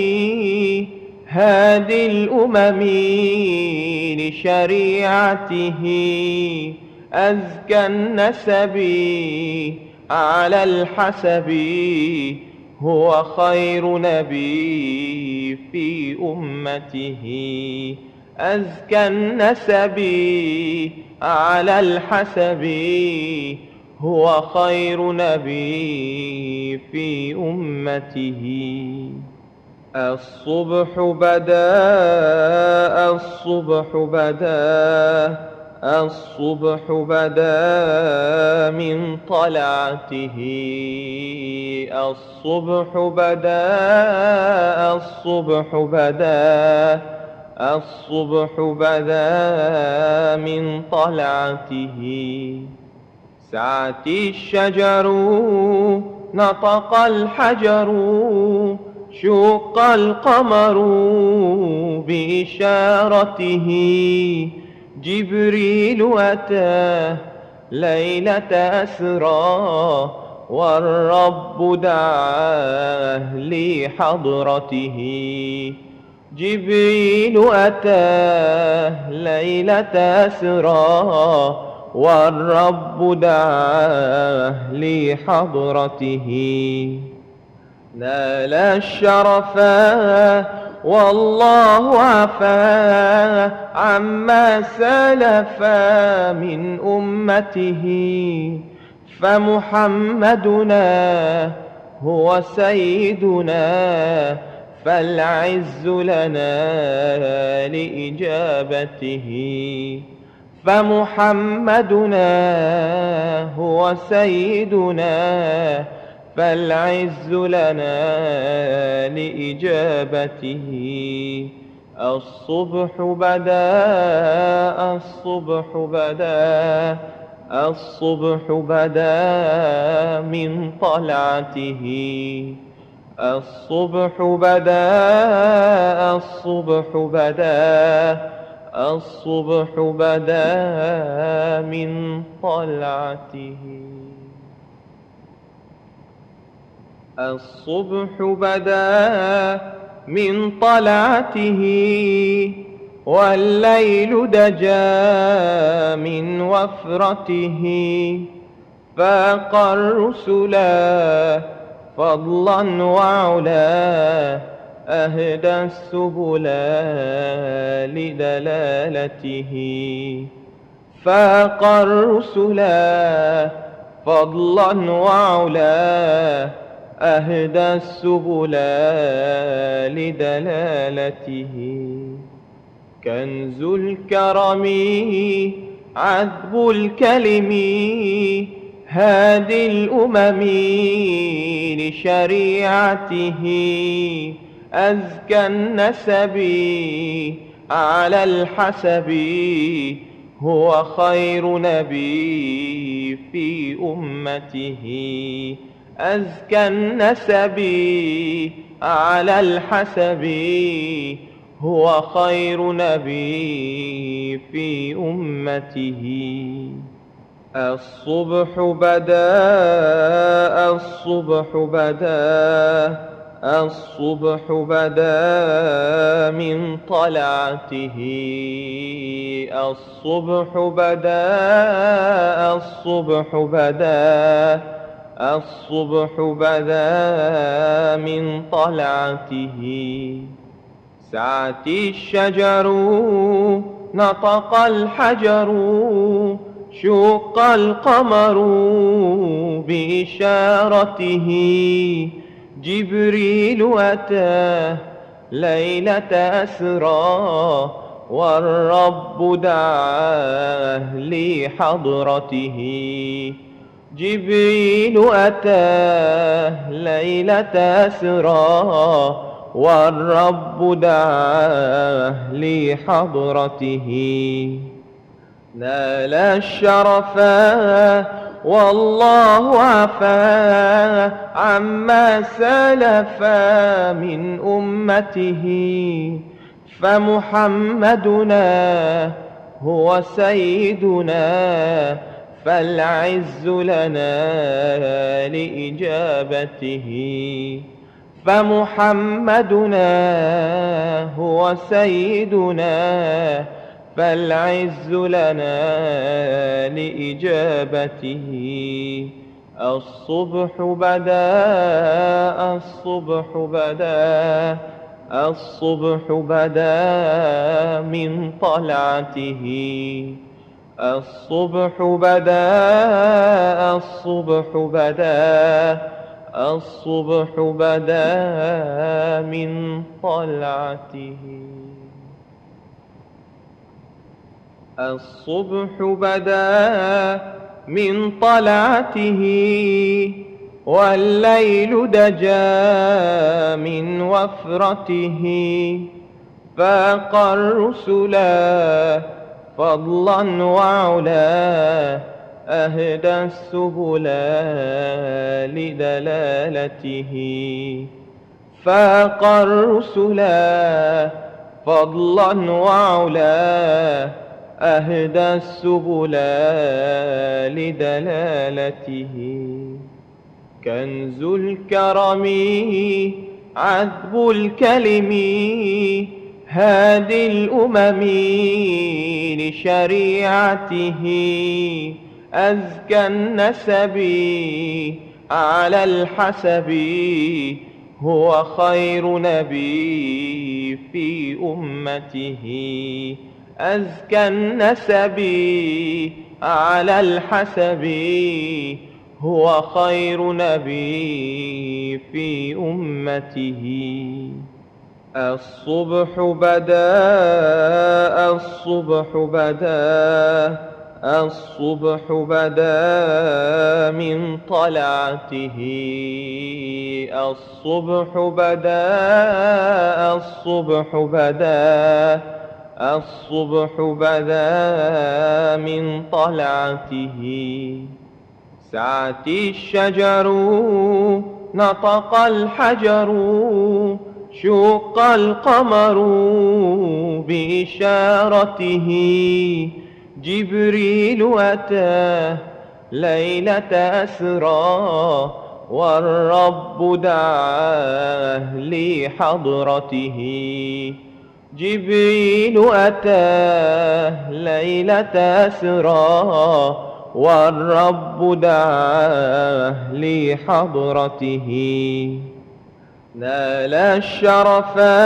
هادي الأمم لشريعته. أزكى النسب على الحسب، هو خير نبي في أمته. أزكى النسب على الحسب، هو خير نبي في أمته. الصبح بدا، الصبح بدا، الصبح بدا من طلعته. الصبح بدا، الصبح بدا، الصبح بدا من طلعته. سعت الشجر، نطق الحجر، شق القمر بإشارته. جبريل أتى ليلة أسرى، والرب دعاه لحضرته. جبريل أتى ليلة أسرى، والرب دعاه لحضرته. نال الشرفا والله عفا عما سلف من أمته. فمحمدنا هو سيدنا، فالعز لنا لإجابته. فمحمدنا هو سيدنا، فالعز لنا لإجابته. الصبح بدا، الصبح بدا، الصبح بدا من طلعته. الصبح بدا، الصبح بدا، الصبح بدا من طلعته. الصبح بدا من طلعته، والليل دجا من وفرته. فاق الرسلا فضلا وعلا، أهدى السبلا لدلالته. فاق الرسلا فضلا وعلا، أهدى السبلا لدلالته. كنز الكرم عذب الكلم، هادي الأمم لشريعته. أزكى النسب على الحسب، هو خير نبي في أمته. أزكى النسب على الحسب، هو خير نبي في أمته. الصبح بدا، الصبح بدا، الصبح بدا من طلعته. الصبح بدا، الصبح بدا، الصبح بدا من طلعته. سعت الشجر، نطق الحجر، شق القمر بإشارته. جبريل أتى ليلة أسرى، والرب دعاه لحضرته. جبريل أتى ليلة أسرى، والرب دعاه لحضرته. نال الشرفا والله عفا عما سلف من أمته. فمحمدنا هو سيدنا، فالعز لنا لإجابته. فمحمدنا هو سيدنا، فالعز لنا لإجابته. الصبح بدا، الصبح بدا، الصبح بدا من طلعته. الصبح بدا، الصبح بدا، الصبح بدا من طلعته. الصبح بدا من طلعته، والليل دجا من وفرته. فاق الرسلا فضلا وعلا، أهدى السبلا لدلالته. فاق الرسلا فضلا وعلا، أهدى السبلا لدلالته. كنز الكرم عذب الكلم، هادي الأمم لشريعته. أزكى النسب على الحسب، هو خير نبي في أمته. أزكى النسب على الحسب، هو خير نبي في أمته. الصبح بدا، الصبح بدا، الصبح بدا من طلعته. الصبح بدا، الصبح بدا، الصبح بدا من طلعته. سعت الشجر، نطق الحجر، شق القمر بإشارته. جبريل أتى ليلة أسرى، والرب دعاه لحضرته. جبريل أتى ليلة أسرى، والرب دعاه لحضرته. نال الشرفا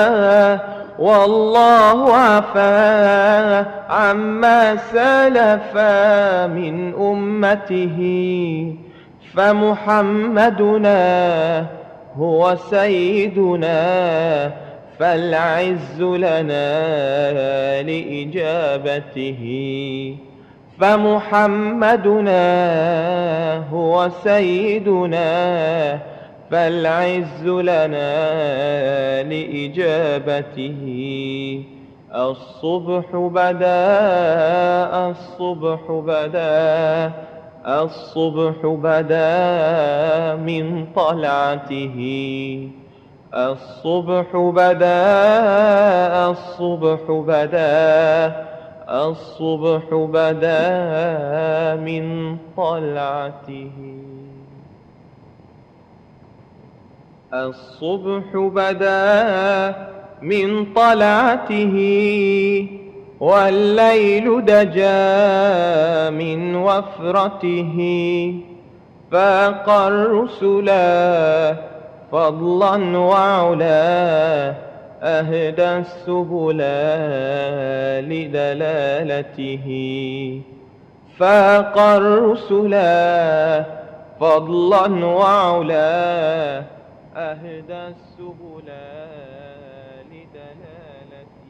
والله عفا عما سلف من أمته. فمحمدنا هو سيدنا، فالعز لنا لإجابته. فمحمدنا هو سيدنا، فالعز لنا لإجابته. الصبح بدا، الصبح بدا، الصبح بدا من طلعته. الصبح بدا، الصبح بدا، الصبح بدا من طلعته. الصبح بدا من طلعته، والليل دجا من وفرته. فاق الرسل فضلا وعلا، أهدى السبل لدلالته. فاق الرسل فضلا وعلا، أهدى السبل لدلالته.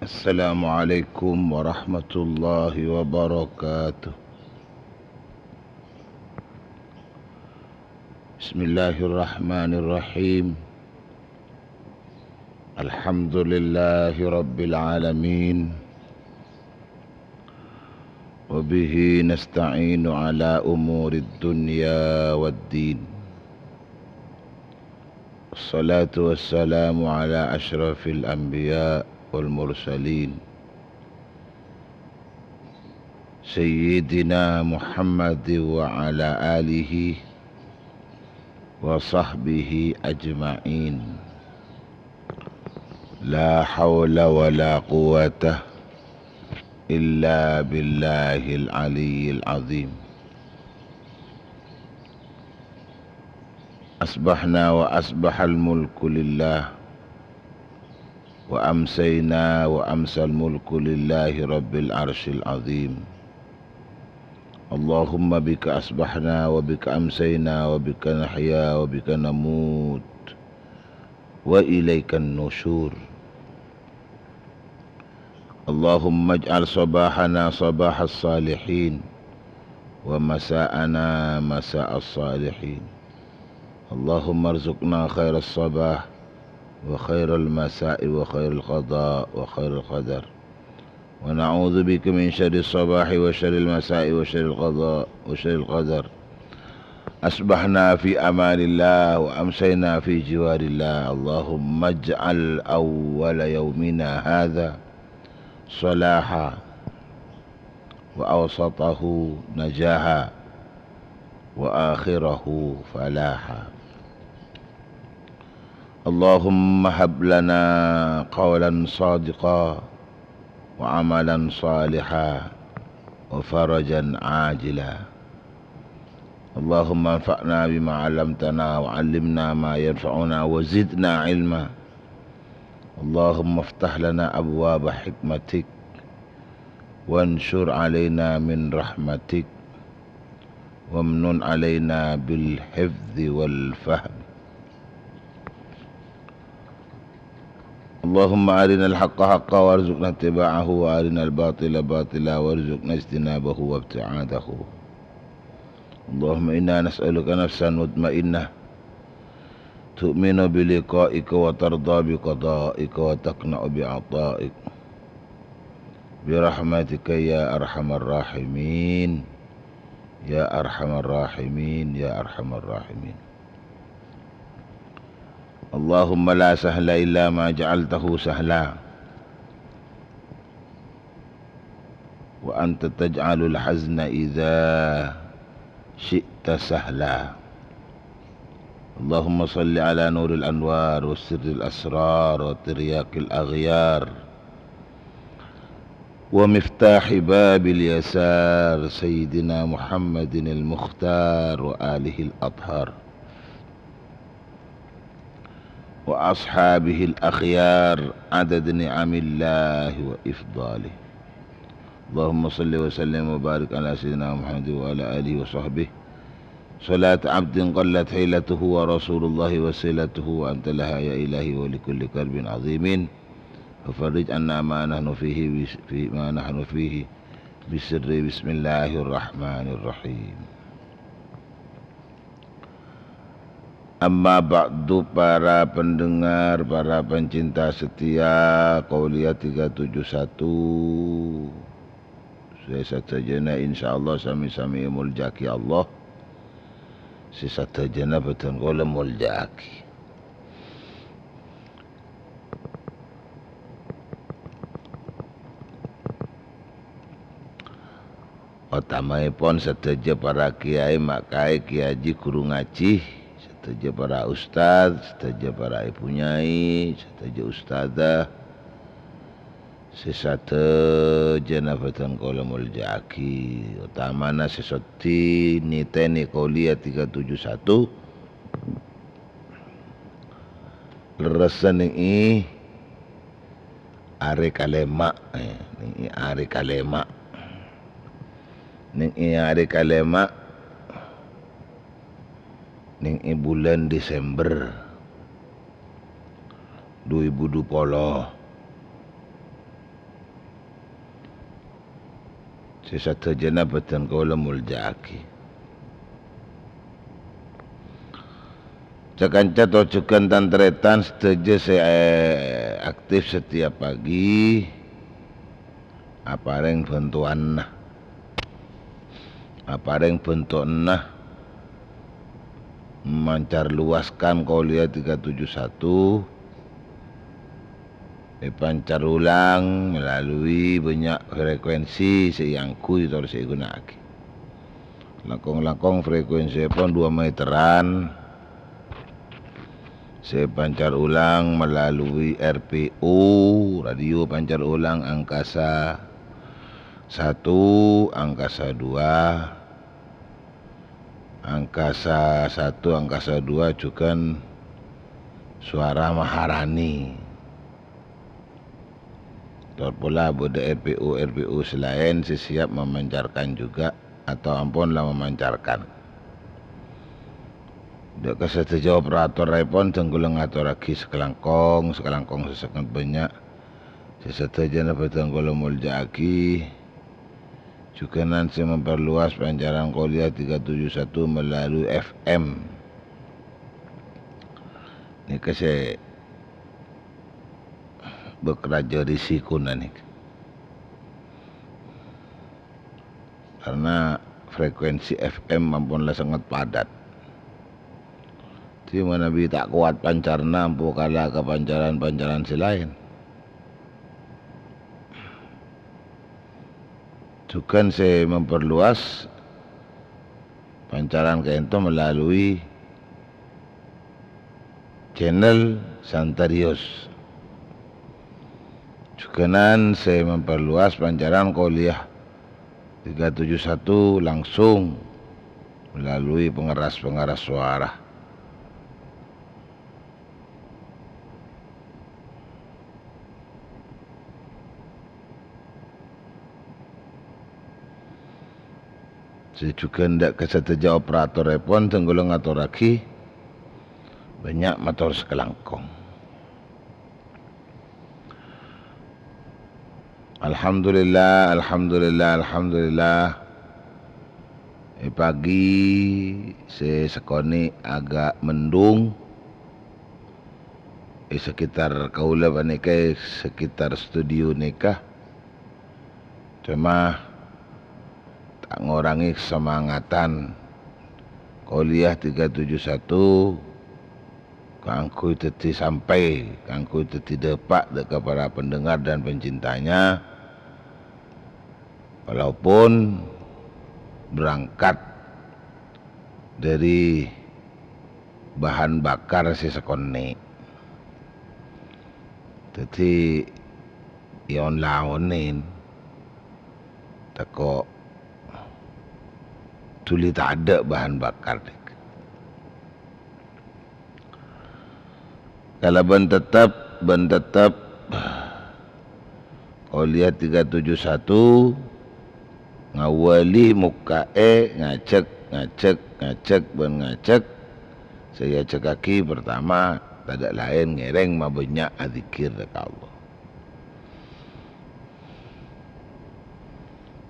السلام عليكم ورحمة الله وبركاته. بسم الله الرحمن الرحيم. الحمد لله رب العالمين. وبه نستعين على أمور الدنيا والدين. والصلاة والسلام على أشرف الأنبياء والمرسلين، سيدنا محمد وعلى آله وصحبه أجمعين. لا حول ولا قوة إلا بالله العلي العظيم. أصبحنا وأصبح الملك لله، وأمسينا وأمسى الملك لله رب العرش العظيم. اللهم بك أصبحنا وبك أمسينا وبك نحيا وبك نموت وإليك النشور. اللهم اجعل صباحنا صباح الصالحين، ومساءنا مساء الصالحين. اللهم ارزقنا خير الصباح وخير المساء وخير القضاء وخير القدر. ونعوذ بك من شر الصباح وشر المساء وشر القضاء وشر القدر. أصبحنا في أمان الله وأمسينا في جوار الله. اللهم اجعل أول يومنا هذا صلاحا، وأوسطه نجاحا، وآخره فلاحا. اللهم هب لنا قولا صادقا وعملا صالحا وفرجا عاجلا. اللهم انفعنا بما علمتنا وعلمنا ما ينفعنا وزدنا علما. اللهم افتح لنا أبواب حكمتك وانشر علينا من رحمتك وامنن علينا بالحفظ والفهم. اللهم أرنا الحق حقا وارزقنا اتباعه، وأرنا الباطل باطلا وارزقنا اجتنابه وابتعاده. اللهم إنا نسألك نفسا مطمئنة تؤمن بلقائك وترضى بقضائك وتقنع بعطائك برحمتك يا أرحم الراحمين، يا أرحم الراحمين، يا أرحم الراحمين. اللهم لا سهل إلا ما جعلته سهلا، وأنت تجعل الحزن إذا شئت سهلا. اللهم صل على نور الأنوار وسر الأسرار وترياق الأغيار ومفتاح باب اليسار سيدنا محمد المختار وآله الأطهار وأصحابه الأخيار عدد نعم الله وإفضاله. اللهم صل وسلم وبارك على سيدنا محمد وعلى آله وصحبه صلاة عبد قلت حيلته ورسول الله وسيلته وأنت لها يا إلهي ولكل كرب عظيم ففرج عنا ما نحن فيه بس-، في ما نحن فيه بسر بسم الله الرحمن الرحيم. Amma ba'du, para pendengar, para pencinta setia Qauliyah tiga tujuh satu. Sè sadhâjâna insyaallah sami-sami èmoljâ'aghi Allah. Sè sadhâjâna bhâdhân kaulâ moljâ'aghi. Otamaèpon sadhâjâ para kèyaè, ma' kaè, kèyaè, ghuru ngajhi, sadhâjâ para ustad, sadhâjâ para èbhu nyai, sadhâjâ ustadzah, sè sadhâjâna bhâdhân kaulâ moljâ'aghi, otamana sè soddhi nitènè Qauliyah tiga tujuh satu. Lerressa nèng è arè kalèma', eh, nèng è arè kalèma'. Nèng è arè kalèma', nèng è bulân Desember du èbu du polo. Sè sadhâjâna bhâdhân kaulâ moljâ'aghi. Ca-kanca tojjhughân tan-tarètan sadhâjâ sè, eh, aktif setiap pagi, aparèng bhântowanna. Aparèng bhântowanna mancar luaskan Qauliyah tiga tujuh satu, èpancar ulang melalui bânnya' frekuensi sè èangghuy tor sè èghuna'aghi. Langkong-langkong frekuensièpon dua meteran, sè èpancar ulang melalui R P U, radio pancar ulang angkasa satu, angkasa dua, angkasa satu, angkasa dua jhughân Suara Maharani. Tor pola bâdâ R P U-R P U sè laèn sè siap memancarkan juga atau ampon la memancarkan. Dâ' ka sadhâjâ operatorèpon, dhâng kaulâ ngatorraghi sakalangkong, sakalangkong sè sanget bânnya'. Sè sadhâjâna bhâdhân kaulâ moljâ'aghi. Jhughânan sè memperluas pancaran Qauliyah tiga tujuh satu melalui F M. Nèka sè bâk rajâ risikona nèka. Karna frekuensi F M ampon la sanget padat. Dhâddhi manabi ta' kowat pancarna ampo kala ka pancaran-pancaran sè laèn. Jhughân sè memperluas pancaran ka'ènto melalui channel Santarius. Jhughânan sè memperluas pancaran Qauliyah tiga tujuh satu langsung melalui pengeras-pengeras suara. Sè jhughân dâ' ka sadhâjâ operatorèpon, dhâng kaulâ ngatorraghi, bânnya' mator sakalangkong. Alhamdulillah, alhamdulillah, alhamdulillah. È pagi sè sakonè' aga' mendung è sekitar kaulâ panèka, è sekitar studio nèka. Coma ta' ngorangè kasamangatan Kuliah tiga tujuh satu kaangghuy dhâddhi sampè', kaangghuy dhâddhi dâpa' dâ' ka para pendengar dan pencintanya, walaupun berangkat dari bahan bakar sè sakonè'. Dhâddhi, è on-laonèn tako' dhuli tadâ' bahan bakar, Dik. Kalabân tettep, bân tettep Kuliah tiga tujuh satu ngawali mokkaè ngajhâk, ngajhâk, ngajhâk, bân ngajhâk. Sè èajhâghâghi partama tadâ' laèn ngèrèng mabânnya' adzikkèr dâ' ka Allah.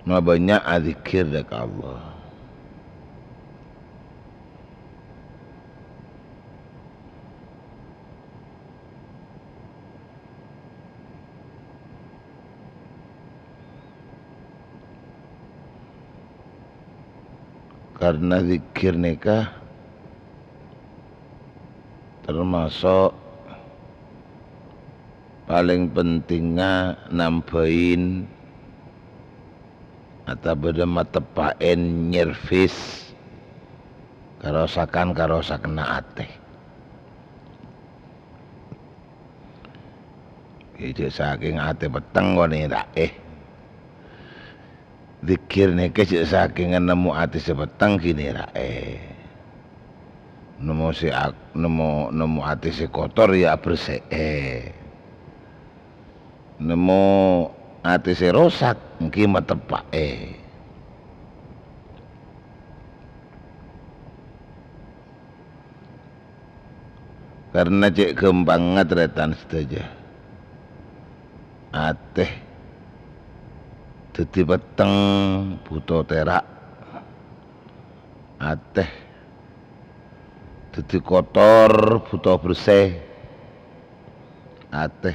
Mabânnya' adzikkèr dâ' ka Allah. Karna dzikkèr nèka tamaso' palèng pentingnga nambhâi otabâ mateppa'è nyervis karosakan-karosakanna atè. Jhâ' sakèng atè petteng kok nèra'è. Dzikkèr nèka jhâ' sakènga nemmo atè sè petteng ghi nèra'è. Nemmo sè ak-, nemmo, nemmo atè sè kotor, ya, abersè'è. Nemmo atè sè rosak, èngghi mateppa'è. Karna cè' ghâmpangnga, tarètan sadhâjâ. Atè dhâddhi petteng, bhuto tèra'. Atè dhâddhi kotor, bhuto bersè. Atè.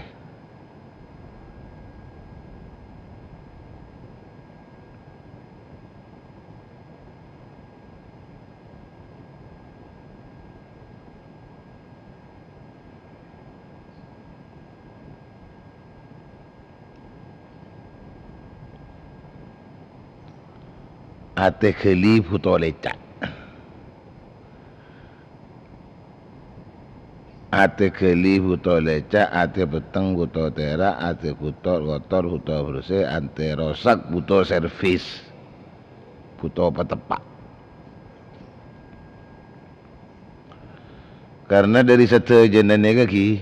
Atè ghâli bhuto lèca'. Atè ghâli bhuto lèca', atè petteng bhuto tèra', atè bhuto kotor bhuto bersè, atè rosak bhuto servis, bhuto pateppa'. Karna dhâri sadhâjâna nèka ghi,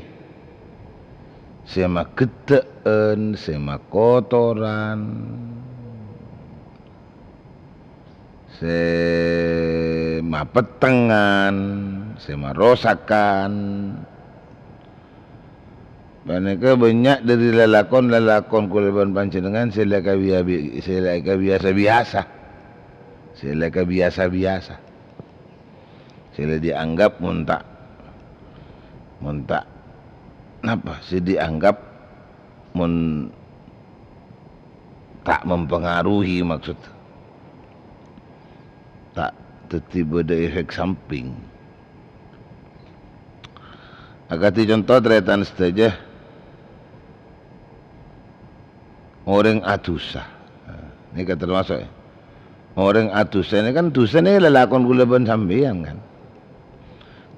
sè magheddhâ'ân, sè makotoran, sè mapettengngan, sè marosakan, panèka bânnya' dhâri lalakon-lalakon kaulâ bân panjhennengngan sè la kabiya-, sè la kabiyasa-biyasa, sè la kabiyasa-biyasa. Sè la dianggap mon ta', mon ta', napa? Sè dianggap mon ta' mempengaruhi, maksud, ta' dhâddhi bâdâ efek samping. Akadhi conto, tarètan sadhâjâ, orèng adusa. Nah, nèka termasuk, ya. Orèng adusa nèka kan, dusa nèka lalakon kaulâ bân sampèyan, kan.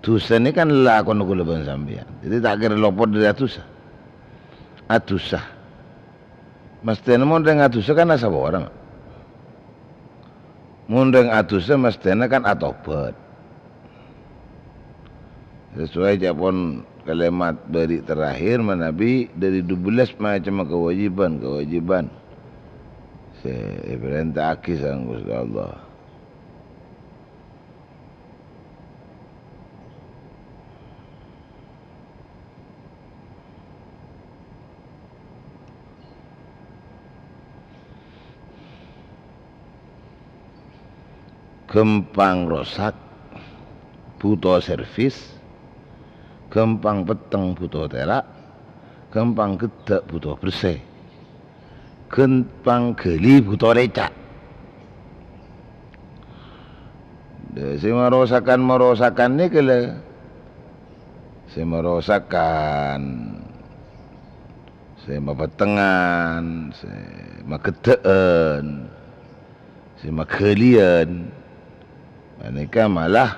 Dusa nèka kan lalakon kaulâ bân sampèyan. Dhâddhi ta' kèra lopot dhâri adusa. Adusa. Mesthèna mon orèng adusa kan asaporana, Ma'. Mon orèng adusa mesthèna kan atobhât. Sesuai ca'èpon kalimat bâri' terakhir manabi dhâri dubellâs macemma kawâjibhân-kawâjibhân sè èparènta'aghi sareng Ghustè Allah. Ghâmpang rosak, bhuto servis, ghâmpang petteng, bhuto tèra', ghâmpang ghedda', bhuto bersè, ghâmpang ghâli, bhuto lèca'. Dâ-, sè marosakan-marosakan nèka la, sè marosakan, sè mapettengan, sè magheddhâ'ân, sè maghâliyân, panèka malah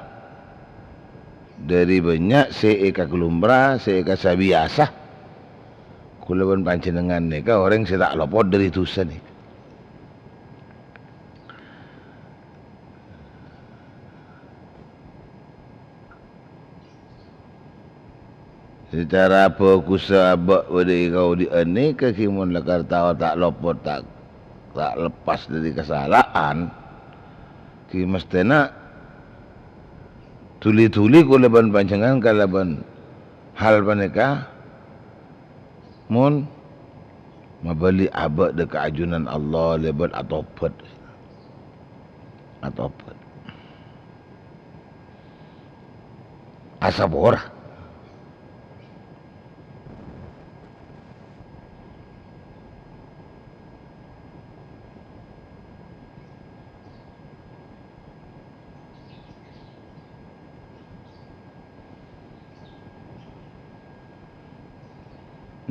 dâri bânnya' sè èkaglumra, sè èkasabiyasa. Kaulâ bân panjhennengngan nèka orèng sè ta' lopot dâri dhusa nèka. Sacara bhâghussa abâ' bâdâ è kaodi'ân nèka ghi mon lakar tao ta' lopot, ta', ta' leppas dâri kasala'an, ghi mesthèna dhuli-dhuli kaulâ bân panjhennengngan kalabân hal panèka, mon mabâli abâ' dâ' ka ajunan Allah lèbât atobhât. Atobhât. Asapora.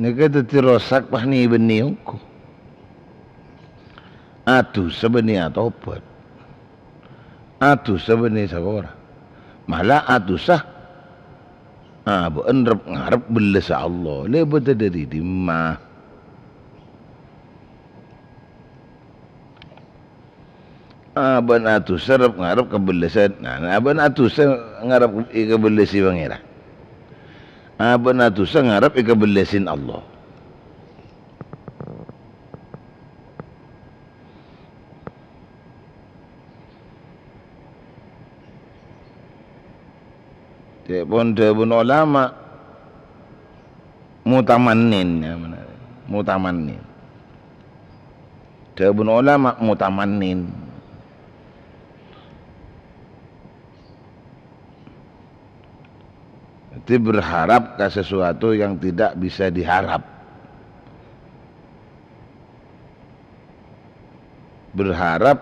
Nèka dhâddhi rosak pas nè-bânnè ongghu. Adusa bânnè atobhât. Adusa bânnè sapora. Mala adusa abâ'na rep-ngarep bellâssa Allah. Lèbâdhâ dâri dimma? Abâ'na adusa rep-ngarep kabellâsân. Nah, abâ'na adusa ngarep èkabellâsi Pangèran. Abâ'na adusa ngarep èkabellâsin Allah. Ca'èpon dhâbuna ulama, mutamannin, ya, bener. Mutamannin. Dhâbuna ulama, mutamannin. Jadi berharap ka sesuatu yang tidak bisa diharap. Berharap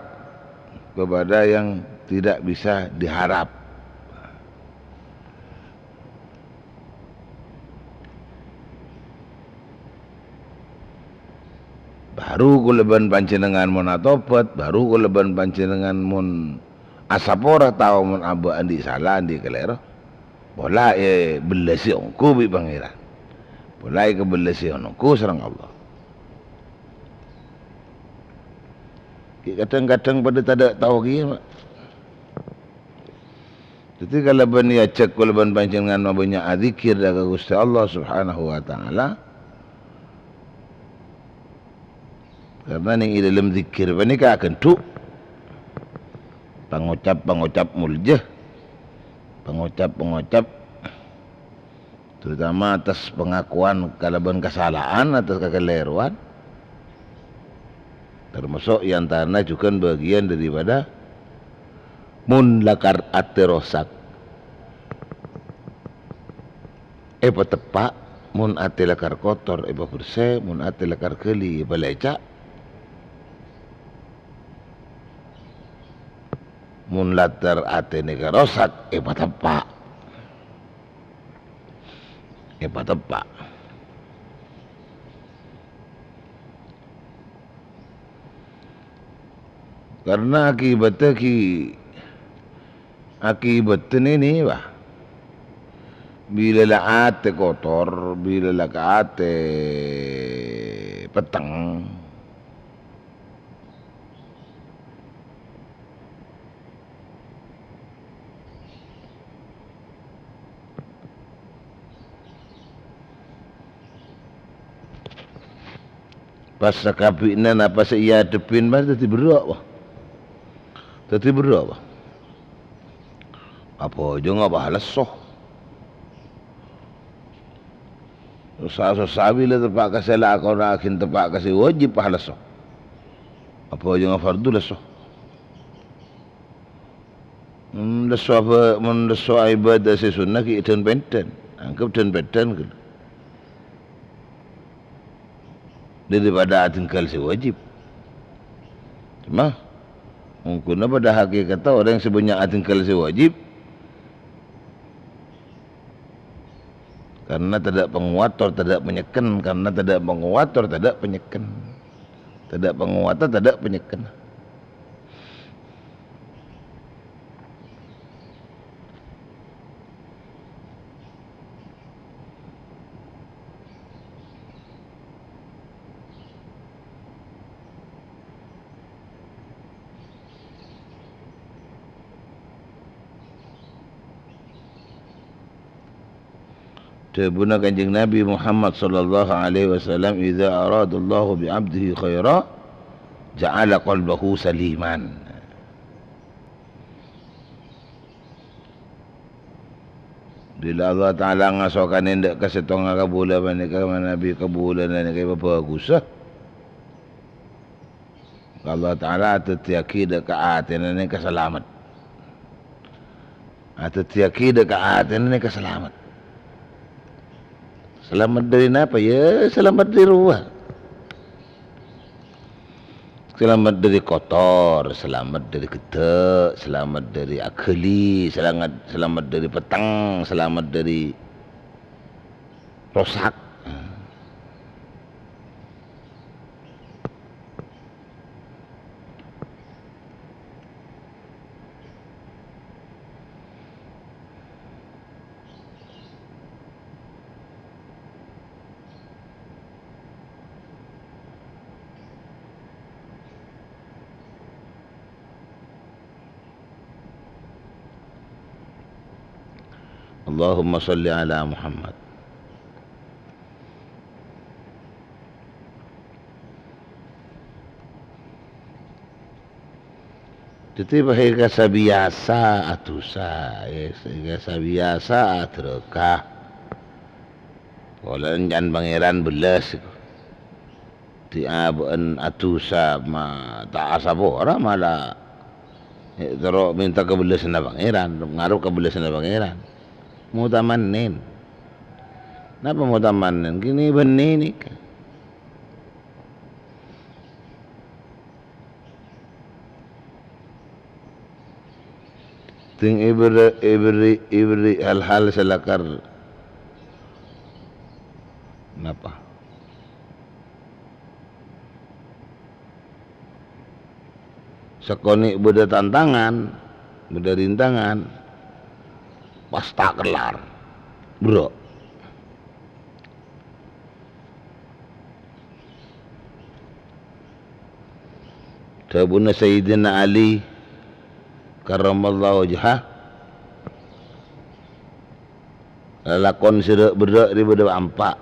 kepada yang tidak bisa diharap. Baru kaulâ bân panjhennengngan mon atobhât, baru kaulâ bân panjhennengngan mon asapora tao mon abâ' andi' sala, andi' kalèro. Pola èbellâsi ongghu bi' Pangèran. Pola èkabellâsi ongghu sareng Allah. Ghi' kadhâng-kadhâng padâ tadâ' tao kèya, Pak. Dhâddhi, kalabân èajhâk kaulâ bân panjhennengngan mabânnya' adzikir dâ' ka Ghustè Allah Subhanahu wa Ta'ala. Karna neng è dâlem dzikir panèka aghândhu' pangocap-pangocap molja, pangocap-pangocap terutama atas pengakuan kalabân kasala'an, atas kakalèrowan, termasuk è antarana jhughân bâgiyân daripada mon lakar atè rosak, èpateppa', mon atè lakar kotor, èpabersè, mon atè lakar ghâli, èpalèca', mon lakar atè nèka rosak, èpateppa'. Èpateppa'. Karna akibatta ghi-, akibatta nènè, wah. Bilâ la atè kotor, bilâ la ka atè petteng. Pas sakabbhi'na napa sè èadhebbhi, pas dhâddhi berrâ', wah. Dhâddhi berrâ', wah. Abhâjângnga pas lesso. Sossa-sossa bilâ teppa' ka sè lakona ghi' teppa' ka sè wâjib pas lesso. Abhâjângnga fardu lesso. Mon lesso aba-, mon lesso ibadah sè sunnah ghi' dhân-pèndhân. Anggep dhân-pèndhân ghâllu. Daripada adhingghâl sè wajib. Coma, ongghuna padâ hakèkatta orèng sè bânnya' adhingghâl sè wajib, karena tadâ' pangoat tor tadâ' panyekken, karena tadâ' pangoat tor tadâ' panyekken. Tadâ' pangoatta tadâ' panyekken. Dhâbuna Kanjeng Nabi Muhammad sallallahu alaihi wasallam, "Idza aradallahu bi 'abdihi khaira, ja'ala qalbahu saliman." Bilâ Allah Ta'ala ngasokanè dâ' ka sèttonga kabulâ panèka, manabi kabulâna nèka èpabhâghusa. Allah Ta'ala adhâddhiyâghi dâ' ka atèna nèka salamet. Adhâddhiyâghi dâ' ka atèna nèka salamet. Salamet dâri napa? Ya, salamet dâri rowa. Salamet dâri kotor, salamet dâri ghedhâ', salamet dâri aghâli, salamet, salamet dâri petteng, salamet dâri rosak. Allahumma shalli ala Muhammad. Dhâddhi, bhâi kasabiyasa adusa, ya, kasabiyasa adhârâka. Polana can Pangèran bellas. Diabâ'ân adusa, ma-, ta' asapora, mala, ya, terro mènta kabellasanna Pangèran, ngarep kabellasanna Pangèran. Mutamannen. Napa mutamannen? Kènè bânnè nèka. Ding èberri', èberri', èberri' hal-hal sè lakar napa? Sakonè' bâdâ tantangan, bâdâ rintangan, pas ta' kellar. Bro. Dhâbuna Sayyidina Ali karramallahu wajhah, "Lalakon sè rè'-berrè' rè' bâdâ pa'-empa'.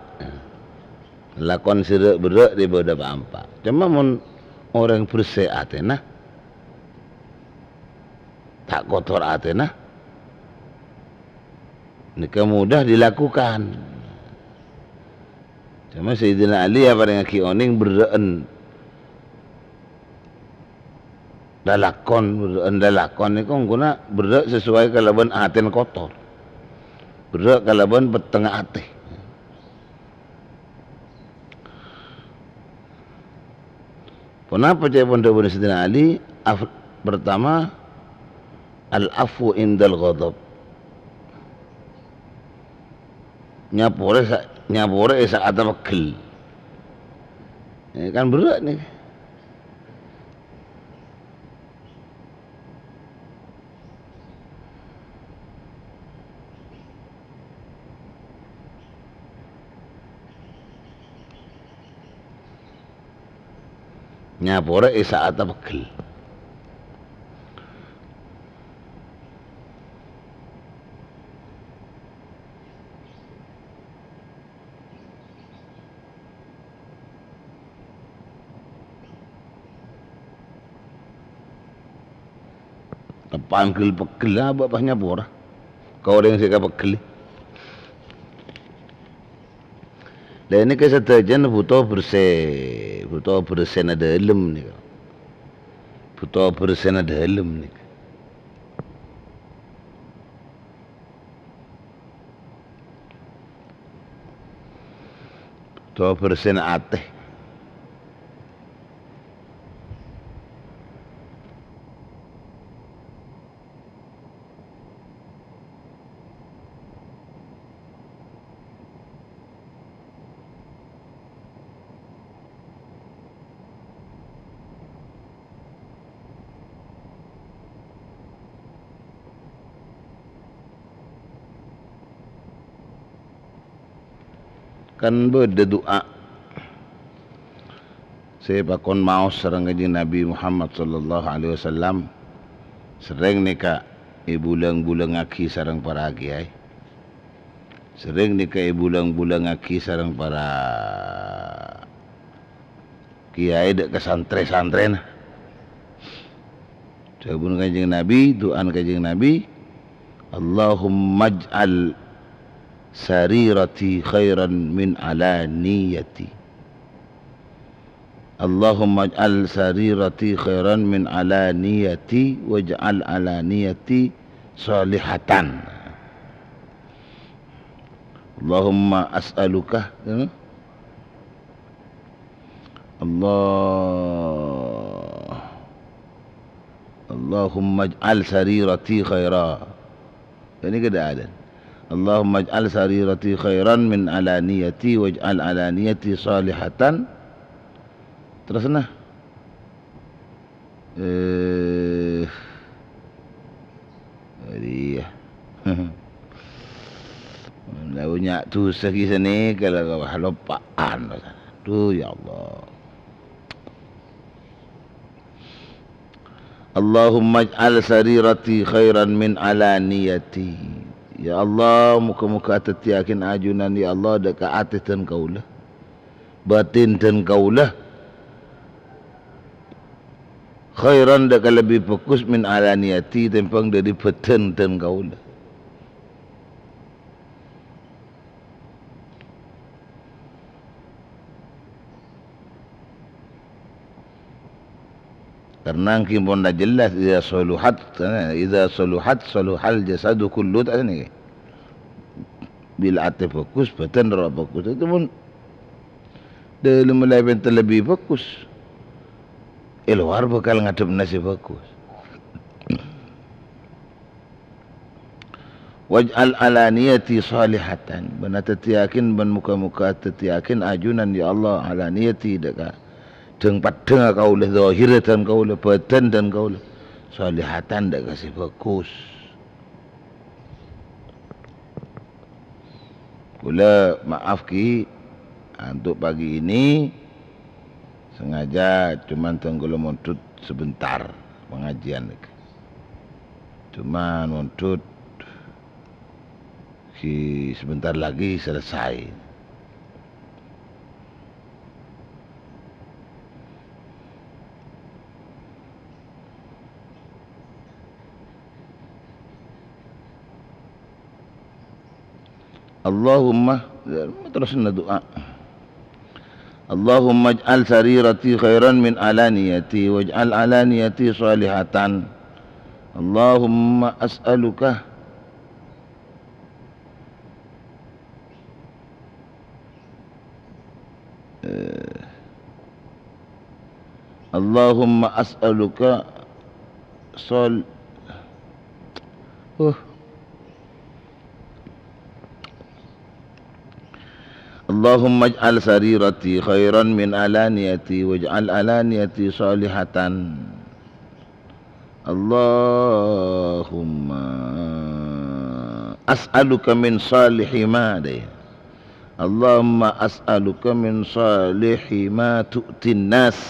Lalakon sè rè'-berrè' rè' bâdâ pa'-empa'." Coma mon orèng bersè atèna, ta' kotor atèna, nèka mudah dilakukan. Coma Sayyidina Ali aparèngaghi onèng berrâ'ân lalakon, berrâ'ân lalakon nèko ongguna berrâ' sesuai kalabân atèna kotor. Berrâ' kalabân pettengnga atè. Ponapa ca'èpon dhâbuna Sayyidina Ali? Af-, pertama, al-'afwu indal ghadab. Nyaporè sa-, nyaporè è sa'atta pegghel. Ya, kan berrâ' nèka. Nyaporè è sa'atta pegghel. Teppa'an ghel-pegghel abâ' pas nyapora ka orèng sè èkapegghelè. Lah, nèka sadhâjâna bhuto bersè, bhuto bersèna dâlem nèka. Bhuto bersèna dâlem nèka. Utawa bersèna atè. Kan bâdâ du'a sè pakon maos sareng Kanjeng Nabi Muhammad sallallahu alaihi wasallam, serrèng nèka èbulâng-bulângaghi sareng para kèyaè. Serrèng nèka èbulâng-bulângaghi sareng para kèyaè dâ' ka santrè-santrèna. Dhâbuna Kanjeng Nabi, du'ana Kanjeng Nabi, "Allahummaj'al sarirati khairan min alaniyati. Allahummaj'al sarirati khairan min alaniyati waj'al alaniyati shalihatan." Allahumma as'aluka, ya. Allah. Allahumma ij'al sarirati khaira. Ini keadaan. Allahumma ij'al sarirati khairan min alaniyati waj'al alaniyati salihatan. Terus nah. Eh, iyâ. La bânnya' dhusa ghi' sanèka la, wah, loppa'an. Duh, ya Allah. Allahumma ij'al sarirati khairan min alaniyati. Ya Allah, moga-moga adhâddhiyâghin ajunan, ya Allah, dâ' ka atè dân kaulâ. Bâtin dân kaulâ khairan, dâ' ka lebbi bhâghus, min alaniyati, tèmbhâng dâri bhâdhân dân kaulâ. Karna ènggi pon la jelas, "Idza saluhat, idza saluhat, saluhal jasadu kullu," ta' sanèka. Bilâ atè bhâghus, bhâdhân rowa bhâghus. Itu pon dâlem la èpènta lebbi bhâghus. È lowar bhâkal ngadhebbhâ sè bhâghus. Waj'al alaniyati shalihatan. Bân adhâddhiyâghin, bân moga-moga adhâddhiyâghin ajunan, ya Allah, alaniyati, dâ' ka dhâng-paddhângnga kaulâ, dhâhirra dân kaulâ, bhâdhân dân kaulâ, shalihatan, dâ' ka sè bhâghus. Kaulâ maaf ghi, untuk pagi ini sengaja cuman dân kaulâ mondhut sebentar pengajian nèka. Cuman mondhut ghi sebentar lagi selesai. Allahumma, terus na du'a. Allahumma ij'al sarirati khairan min alaniyati waj'al alaniyati shalihatan. Allahumma as'aluka, eh, Allahumma as'aluka shal-, uh. Allahumma ij'al sarirati khairan min alaniyati waj'al alaniyati shalihatan. Allahumma as'aluka min shalihi ma, deh. Allahumma as'aluka min shalihi ma tu'tin nas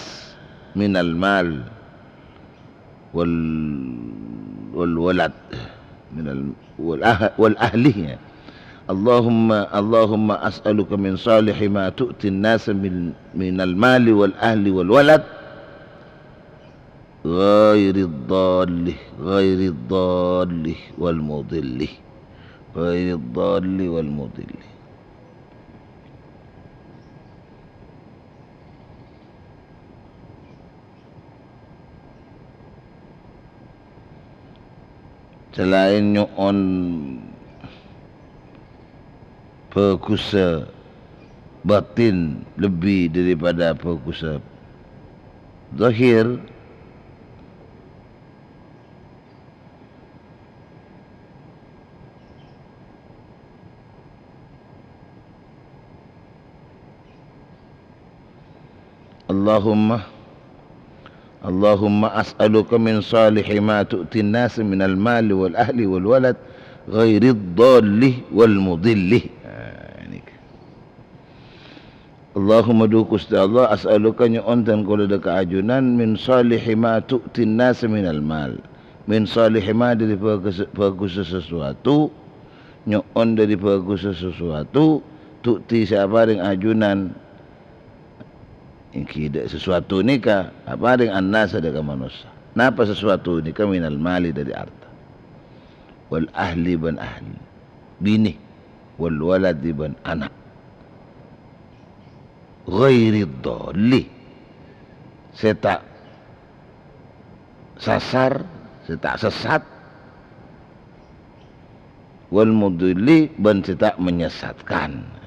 minal mal wal, wal walad, minal, wal ah-, wal ahli, ya. Allahumma, Allahumma as'aluka min shalihi ma tu'tin nas min, minal mali wal ahli wal walad. Ghairidh dhalli, ghairidh dhalli wal mudhilli. Ghairidh dhalli wal mudhilli. Salaèn nyo'on bhâghussa batin lebbi daripada bhâghussa zahir. Allahumma, Allahumma as'aluka min salihi ma tu'tin nasa minal mali wal ahli wal walad, ghairid dhalli wal mudhilli. Ah, ini. Allahumma, dhu Ghustè Allah, as'aluka, nyo'on dân kaulâ dâ' ka ajunan, min salihi ma tu'tin nasa minal mal. Min salihi ma, dâri bhâghus-, bhâghussa sasuatu, nyo'on dâri bhâghussa sasuatu, tu'ti sè aparèng ajunan. Èngghi dâ' sasuatu nèka aparèng an-nasa dâ' ka manossa. Napa sasuatu nèka? Minal mali, dâri arta. Wal ahli, bân ahli. Binè. Wal waladi, bân ana'. Ghairi dhalli. Sè ta' sasar, sè ta' sessat. Wal mudhilli, bân sè ta' menyesatkan.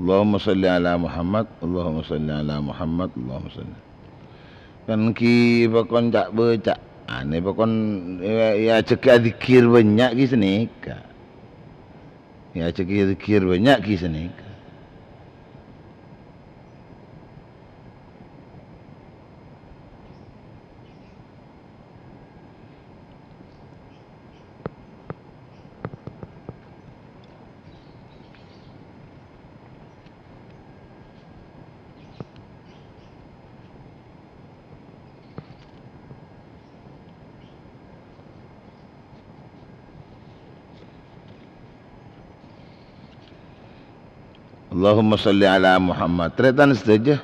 Allahumma shalli ala Muhammad, Allahumma shalli ala Muhammad, Allahumma shalli. Kan ghi pakon ca'-bâca'an, pakon ya, ya jhâghâ dzikir bânnya' ghi sanèka. Ya jhâghâ dzikir bânnya' ghi sanèka. Allahumma shalli ala Muhammad. Tarètan sadhâjâ.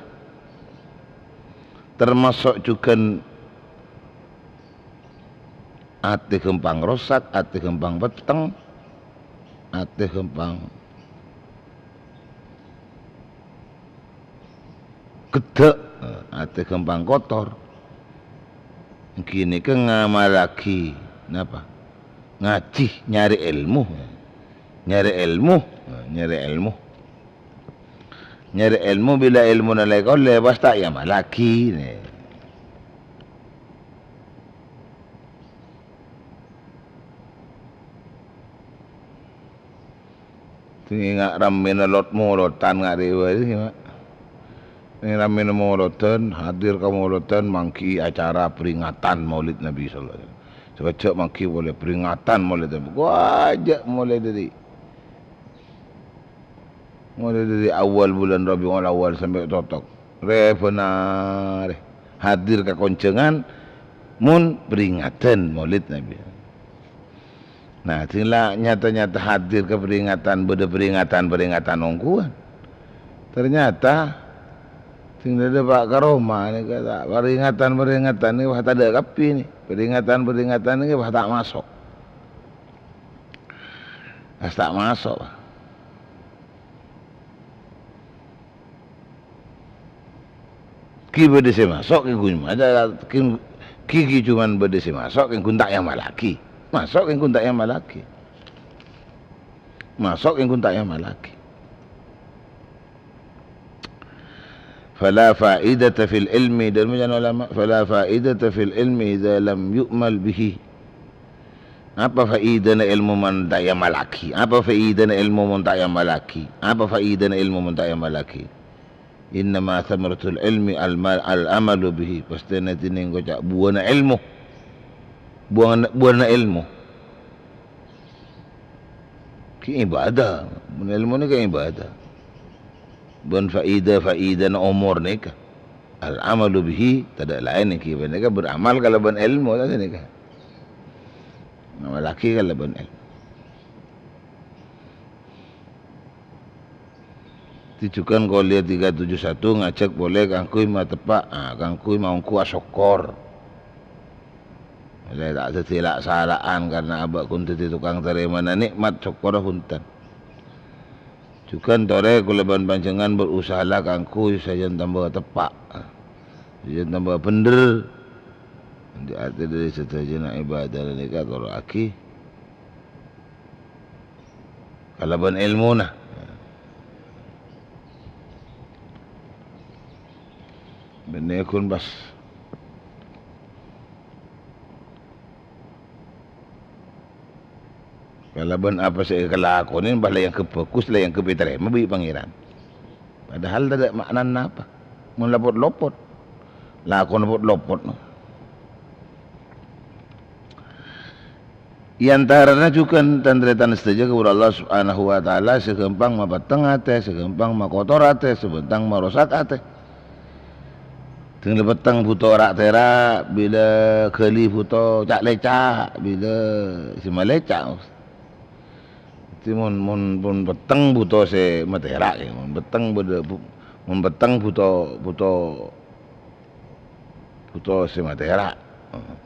Tamaso' jhughân atè ghâmpang rosak, atè ghâmpang petteng, atè ghâmpang ghedda', atè ghâmpang kotor. Ghânèka ngamallaghi napa? Ngajhi, nyarè èlmo. Nyarè èlmo, nyarè èlmo. Nyarè èlmo, bilâ èlmona la èkollè, pas ta' èamallaghi. Sènga' rammèna lot-molotan nga' rè-, bâri' ghi, Ma'. Sènga' rammèna molodan, hadir ka molodan, mangghi'i acara peringatan Maulid Nabi sallallahu alaihi wasallam. Sè pajhât mangghi polè peringatan Maulid Nabi. Wah, jhâ' molaè dâri Molaè dâri awal bulân Rabiul Awal sampè' totok. Rè bân arè hadir ka konjhângan mon peringatan Maulid Nabi. Nah, sè la nyata-nyata hadir ka peringatan, bâdâ peringatan-peringatan ongghuwân. Ternyata sè dâpa' ka roma nèka ta', peringatan-peringatan nèka wah tadâ' kabbhi nè. Peringatan-peringatan nèka wah ta' maso'. Wah ta' maso', Pak. Ghi bâdâ sè maso', ghi ghun-, ada, ghi, ghi, ghi coma bâdâ sè maso', ghi ghun ta' èamallaghi. Maso', ghi ghun ta' èamallaghi. Maso', ghi ghun ta' èamallaghi. Fala faidata fil ilmi, dâ' remma ca'na ulama, fala faidata fil ilmi idza lam yu'mal bihi. Apa faidana èlmo mon ta' èamallaghi? Apa faidana èlmo mon ta' èamallaghi? Apa faidana èlmo mon ta' èamallaghi? Innama tsamaratul ilmi al-, al-amalu bihi. Pastèna dhinèng koca' buwâna èlmo. Buwâna, buwâna èlmo. Kè ibadah. Mon èlmo nèka ibadah. Bân faida-faidana omor nèka. Al-amalu bihi, tadâ' laèn ènggi panèka beramal kalabân èlmo, ta' nèka. Ngamallaghi kalabân èlmo. Jhughân kolèya tiga tujuh satu ngajhâk polè kaangghuy mateppa', ah, kaangghuy maongghu asokkor. Ollè ta' dhâddhi la'-sala'an karna abâ' ghun dhâddhi tokang tarèmana nè'mat, sokkorra bhunten. Jhughân torè kaulâ bân panjhennengngan berusaha kaangghuy sajân tamba teppa', sajân tamba bhendher. Dhâddhi artè dhâri sadhâjâna ibadah nèka toro'aghi kalabân èlmona. Bânnè ghun pas. Kalabân apa sè èkalakonè, pas la èangghep bhâghus, la èangghep ètarèma bi' Pangèran. Padahal tadâ' ma'nana apa. Mon la pot-lopot. Lakona pot-lopot, no. È antarana jhughân tan-tarètan sadhâjâ ka Allah Subhanahu wa Ta'ala, sè ghâmpang mapetteng atè, sè ghâmpang makotor atè, sè ghâmpang marosak atè. Dhâng la petteng bhuto ra'-tèra', bilâ ghâli bhuto ca'-lèca', bilâ sè malèca'. Dhâddhi mon, mon, mon petteng bhuto sè matèra', yâ, mon petteng bâdâ bu-, mon petteng bhuto, bhuto bhuto sè matèra'.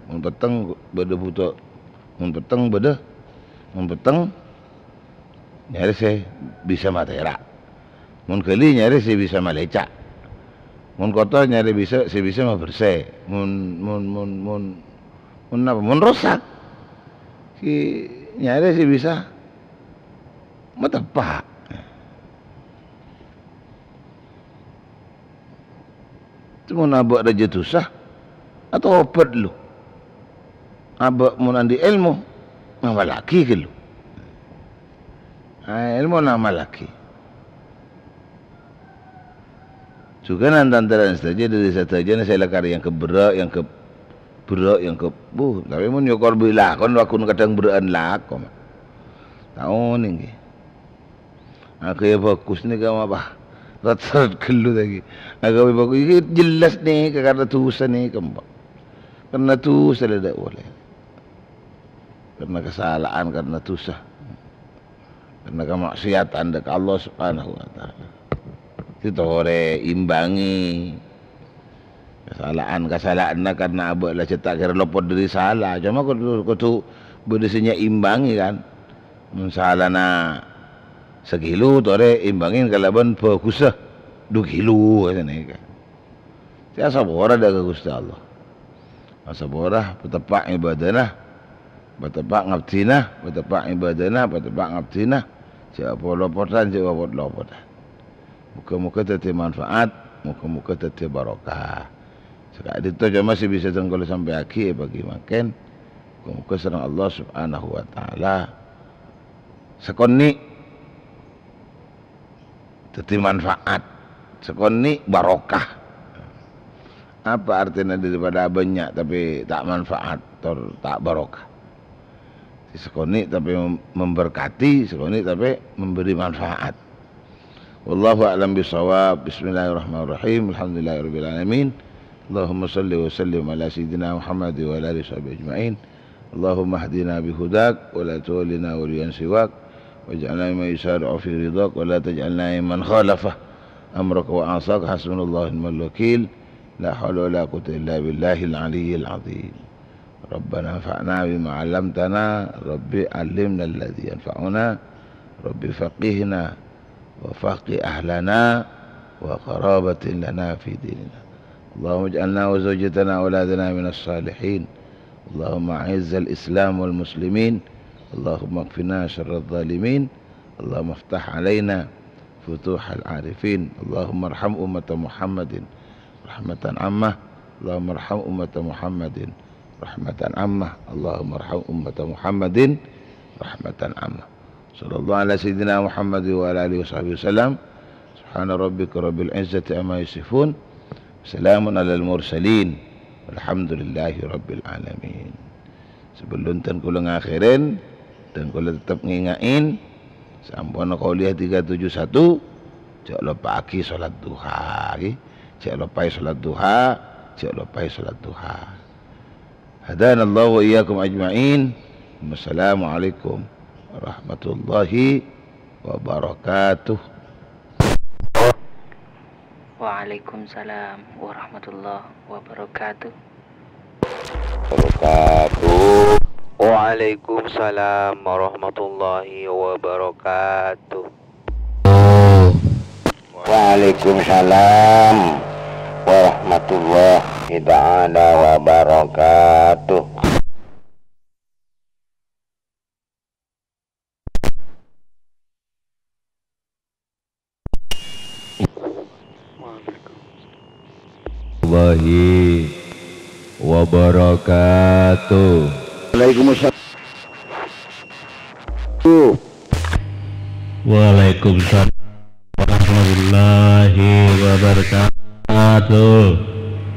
Mon petteng bâdâ bhuto, mon petteng bâdâ, mon petteng nyarè sè bisa matèra'. Mon ghâli nyarè sè bisa malèca'. Mon kotor nyarè bisa, sè bisa mabersè. Mon, mon, mon, mon, mon apa? Mon rosak, sè nyarè sè bisa mateppa'. Mon abâ' rajâ dhusa, atobât lu. Abâ' mon andi' èlmo, ngamallaghi ghâllu. Ah, èlmo ngamallaghi. Jhughân tan-tarètan sadhâjâ dhâri sadhâjâna sè la karè èangghep berrâ', èangghep berrâ', èangghep, bu, tapè mon èokor bi' lakon, lakon kadhâng berrâ'ân lako, ma. Ta' onèng, ghi. Aghâbây bhâghus nèka mapa? Ret-seret ghâllu ta' ghi. Aghâbây bhâghus, ghi jelas nèka karna dhusa nèka, Pak. Karna dhusa la dâ' polè. Karna kasala'an, karna dhusa. Karna kamaksiatan dâ' ka Allah Subhanahu wa Ta'ala. Ètorè imbangè. Kasala'an-kasala'anna karna abâ' la cè' ta' kèra lopot dhâri sala. Coma kodhu, kodhu bâdâ sè nyaimbangè, kan. Mon salana sakilo, torè imbangè kalabân bhâghussa du kilo, sanèka. Sè asapora dâ' ka Ghustè Allah. Asapora pateppa' ibadana, pateppa' ngabdina, pateppa' ibadana, pateppa' ngabdina. Jhâ' po-lopotan, jhâ' po-lopotan. Moghâ-moghâ dhâddhi manfaat, moghâ-moghâ dhâddhi barokah. Saka'dinto coma sè bisa dhâng kaulâ sampèyaghi è pagi mangkèn. Moghâ-moghâ sareng Allah Subhanahu wa Ta'ala sakonè' dhâddhi manfaat, sakonè' barokah. Apa artèna daripada bânnya' tapè ta' manfaat, tor ta' barokah? Sakonè' tapè mem-, memberkati, sakonè' tapè memberi manfaat. Wallahu a'lam bishawab. Bismillahirrahmanirrahim. Alhamdulillahirabbil alamin. Allahumma shalli wa sallim ala sayyidina Muhammad wa ala alihi washabihi ajma'in. Allahumma hdina bihudak wa la tuwallina waliyan siwak, waj'alna mimman yusari'u fi ridhak wa la taj'alna mimman khalafa amraka wa 'asaka, hasbunallahu wa ni'mal wakil, la haula wa la quwwata illa billahil aliyyil azim. Rabbana anfa'na bima 'allamtana, Rabbi 'allimna alladzi yanfa'una, Rabbi faqqihna wa faqqih ahlana wa qarabatin lana fi dinina. Allahumma ij'alna wa zawjatana wa auladana minas salihin. Allahumma a'izzal Islam wal muslimin. Allahumma kfina syarraz zalimin. Allahumma iftah alaina futuhal arifin. Allahumma arham ummata Muhammadin rahmatan ammah. Allahumma arham ummata Muhammadin rahmatan ammah. Allahumma arham ummata Muhammadin rahmatan ammah. Sallallahu ala sayyidina Muhammad wa ala alihi wa sahbihi wasallam. Subhana rabbika rabbil izzati amma yasifun. Salamun alal mursalin. Walhamdulillahi rabbil alamin. Sabellun dhân kaulâ ngakhèrin, dhân kaulâ tetep ngènga'è, samponna kolèya tiga tujuh satu, jhâ' loppa'aghi sholat duha, ghi. Jhâ' loppaè sholat duha, jhâ' loppaè sholat duha. Hadanallahu wa iyyakum ajma'in. Wassalamualaikum warahmatullahi wabarakatuh. Waalaikumsalam warahmatullahi wabarakatuh. Wabarakatuh. Waalaikumsalam warahmatullahi wabarakatuh. Waalaikumsalam warahmatullahi taala wabarakatuh. Warahmatullahi wabarakatuh. Waalaikumsalam. Waalaikumsalam warahmatullahi wabarakatuh.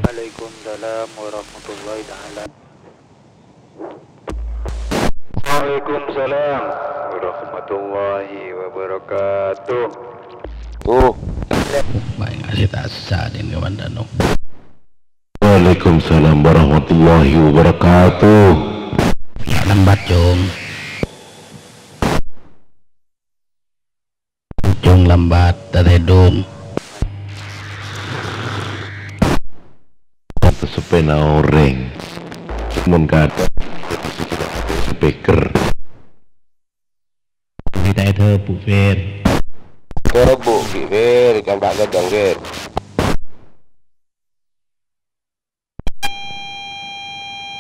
Waalaikumsalam warahmatullahi taala. Waalaikumsalam warahmatullahi wabarakatuh. Tuh. Baik, ngasih tasa din kawan danu. Waalaikumsalam warahmatullahi wabarakatuh. Lambat, Jung. Jung lambat, tatèdung. Satu sepena orèng. Mon kadhâng speaker. Kita itu Bu Fir. Kebuk, Fir, kan Pak Gadang, Fir.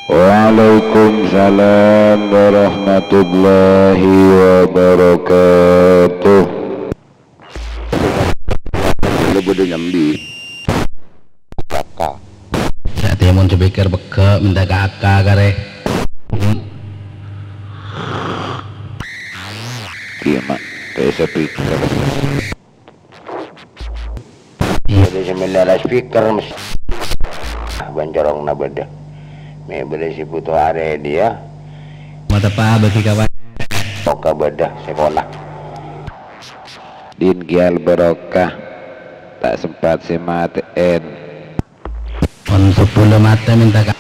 Waalaikumsalam warahmatullahi wabarakatuh. Lo bâdâ nyambi. Kakak. Sè tèmon sè pèkkèr pegghâ' mènta kakak karè. Kèya, Mak. Kayak saya pikir. Bâdâ sè mèlè loudspeaker, mes-, ah, bân corongna bâdâ. Mè' bâdâ sè bhuto arè dia. Mateppa' bâgi kawan. Oka bâdâ sekolah. Din Gial Barokah, ta' sempat sè matè'èn. Mon seppulo matè mènta ka-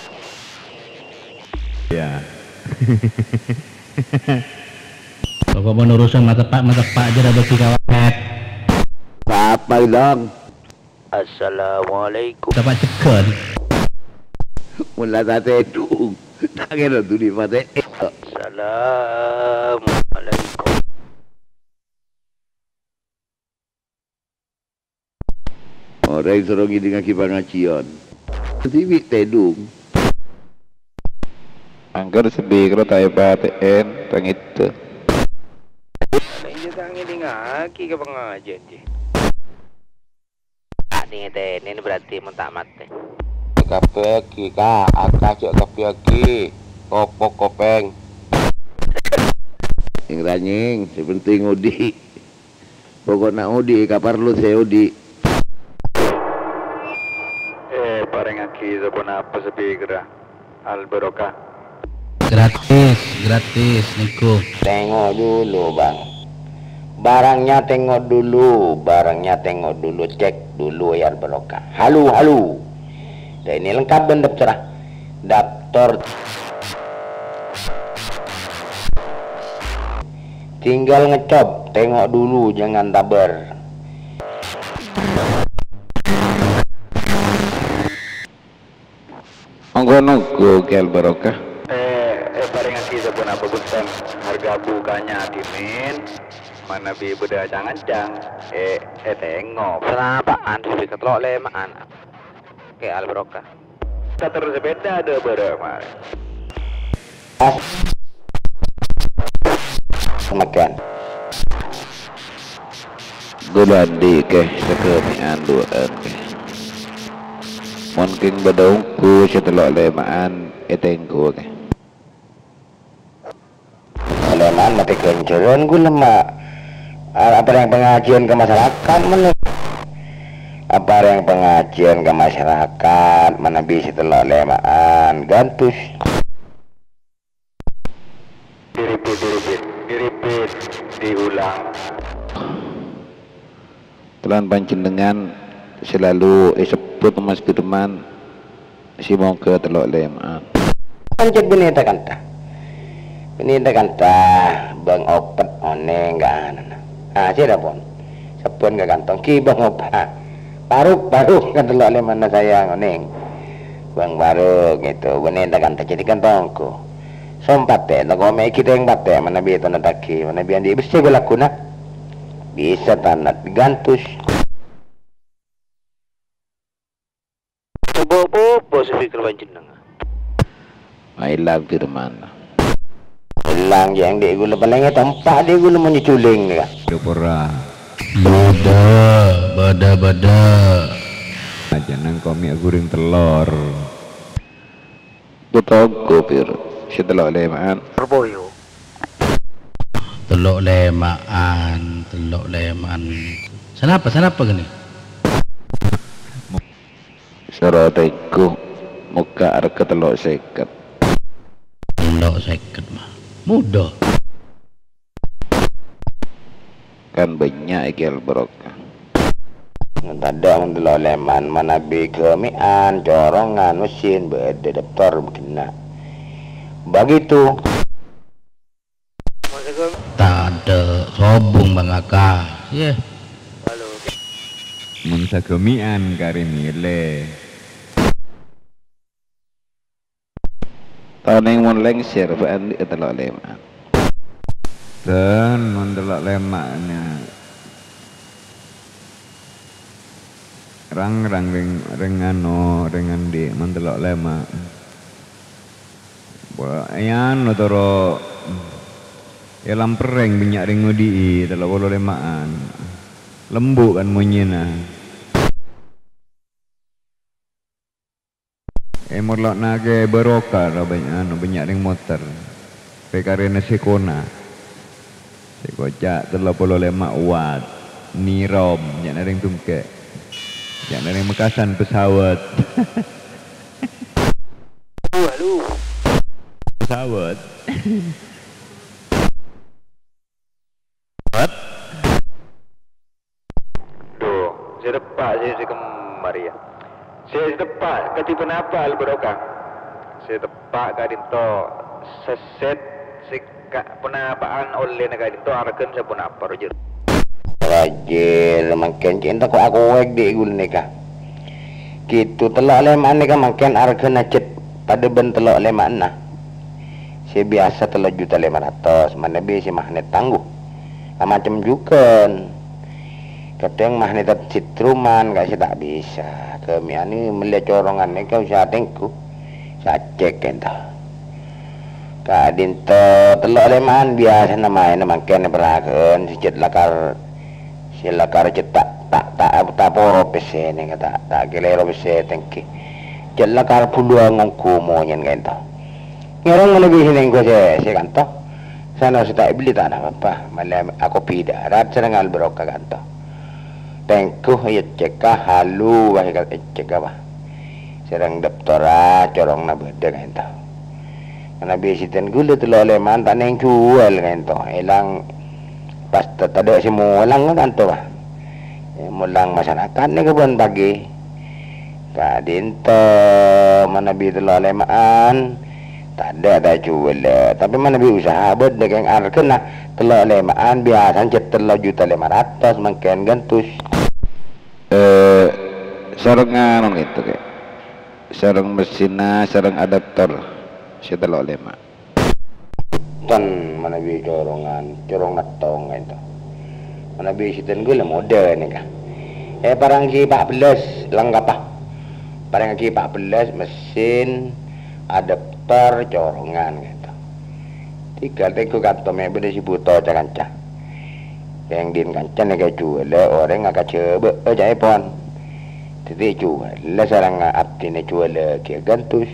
Ya. Pokok mon urusan mateppa', mateppa' jârâ bâgi kawan. Apa, Dong? Assalamualaikum. Teppa' jegghâl. Mula tatèdung. Ta' kèra dhuli matè. Assalamualaikum. Orèng soro ngèdingngaghi pangajiyân. Dhibi' tèdung. Angghâr sè bikra ta' èpatè'èn, ta' ngèdhâ. Iyâ, ta' ngèdingngaghi ka pangajiyân, jhi. Ta' ngèdhâ, berarti mon ta' matè. Kabbhi aghi, Ka'. Aka jhâ' kabbhi aghi. Kopok kopèng. Nyèng-ranyèng, sè pentèng odi'. Poko'na odi' ka parlo sè odi'. Eh, parèngaghi saponapa sè bikra, Al Barokah. Gratis, gratis, nèko. Tengok dulu, Bang. Barangnya tengok dulu, barangnya tengok dulu, cek dulu, ya, Al Barokah. Halo, halo. Dah, ini lengkap, Ben, daftar. Daftar. Tinggal ngecop, tengok dulu, jangan tabar. Ongghu-nongghu, Kèl Barokah. Eh, eh, parèngaghi saponapa bhunten. Harga bukanya dimin, manabi bâdâ cang-ancang. Eh, eh, tengok. Sanapa'an sè katello' lèma'an. Kèl Barokah. Tater sepeda ada bareng, Mas. Pas. Samangkèn. Ghulâ andi' kè, sakènè'an duwâ'ân kè. Mon kèng bâdâ ongghu sè tello' lèma'an, ètèngghu kè. Lèma'an matè ghânjhârân ghulâ, Ma'. A-, aparèng pangajiyân ka masyarakat, mennèng. Aparèng pangajiyân ka masyarakat, manabi sè tello' lèma'an, ghântos. Di-repeat, di-repeat, di-repeat, diulang. Tolan panjhennengngan selalu èsebbhut Mas Gudeman, sè mongghâ tello' lèma'an. Pancèt binè ta' kantha. Binè ta' kantha, bâng opet onèng ka ana'na. Ah, sèra pon. Sabbhân ka kantong, ghi bâng opet. Paruk, paruk, kan tello' lèma'na sayang, onèng. Bâng paruk, gitu. Bânnè ta' kan terjadi kan tongko. Sompatè, tongko mè' ghi tèng patè, manabi tonataghi, manabi andi' bessè balaghuna. Bisa tanat gantus. Coba apa-apa sè pikir panjennengngan. Mailang firman. Ilang jhâ' andi' ghulâ palèngè tompa' andi' ghulâ mon nyuling nèka. Dopora. Bâdâ, bâdâ, bâdâ. Ajâ nang komi' ghuring tellor. Butongko pir, sè tello' lèma'an. Perboyo. Tello' lèma'an, tello' lèma'an. Sanapa, sanapa ghâni? Soro tèngghu, mokka' arghâ tello' sèket. Tello' sèket, mah. Muda. Kan bânnya' èkèl barokah. Tadâ' mon tello' lèma'an, manabi ghâmi'an, corongan, mesin, bâdâ daftar bâgina. Begitu. Tadâ' sobung bangaka. Yeh. Mon saghâmi'an karè mèlè. Tonèng mon lèngsèr, bâ'ân tello' lèma'an. Dân, mon tello' lèma'an. Rang-rang rèng, rèng ano, rèng andi', mon tello' lèma'. Bo-, è ano toro' èlamperrèng bânnya' rèng odi'i, tello polo lèma'an. Lembu' kan monyèna. È morlo'na kè barokah, ro, bânnya', anu, bânnya' rèng motor. Pèkarèna sè kona. Sè koca' tello polo lèma' watt. Nirom, jâ'na rèng Tungkè'. Jâ'na rèng Mekasan pesawat. Walu. Pesawat. Dhu, sè teppa' sè, sè kemma rèya. Sè, sè teppa' kadhi ponapa Al Barokah? Sè teppa' ka'dinto sèsèt sè ka-, ponapa'an ollèna ka'dinto arghâna saponapa, Roger? Roger, mangkèn cè' enta ko-, akowèk dhi' ghulâ nèka. Gitu, tello' lèma'an nèka mangkèn arghâna cè' padâ bân tello' lèma'anna. Sè biyasa tello juta lèma ratos, manabi sè magnet tangguh. Amacem jhughân. Kadhâng magnet sètruman, ka' sè ta' bisa. Ghâmi'an mellè corongan nèka usaha tèngghu. Sè cè' kènto. Ka'dinto tello' lèma'an biyasana maènna mangkèn èparaga'an, sè cè' lakar, sè lakar cè' ta', ta', ta', ta' poro pèssèna, ta', ta' kalèro pèssè tèngghi. Cè' lakar buluwâng ongghu monyèn ka'dinto. Ngèrèng manabi sè nèngghu sè, sè kanto. Sanaossa ta' èbelli ta' napa-napa, malè akopi darat sareng Al Barokah kanto. Tèngghu ècèka halu, wah, ècèka, wah. Sareng daftarra corongna bâdâ kanto. Manabi sèdhân ghulâ tello' lèma'an ta' nèng juwâl kanto. Èlang pas ta-, tadâ' sè molang kanto, wah. Molang masyarakat nèka bân pagi. Ka'dinto manabi tello' lèma'an, tadâ' ta' juwâl. Tapè manabi usaha bâdâ kèng arghâna tello' lèma'an, biyasana cè' tello juta lèma ratos, mangkèn gantus. Eh, sareng anu nganto, Kè. Sareng messinna, sareng adaptor. Sè tello' lèma'. Ten manabi corongan, corong nettong ka'dinto. Manabi sèdhân ghulâ modâ nèka. Eh, parang ghi' pa' bellâs lengkappa. Parang ghi' pa' bellâs, mesin, adaptor, corongan ka'dinto. Tèngghâl tèngghu kanto mè' bâdâ sè bhuto ca-kanca. Kèng dhin kanca nèka juwâlâ orèng akajhâbâ'â ca'èpon. Dhâddhi juwâlâ sareng abdhina juwâlâ ghi' gantus.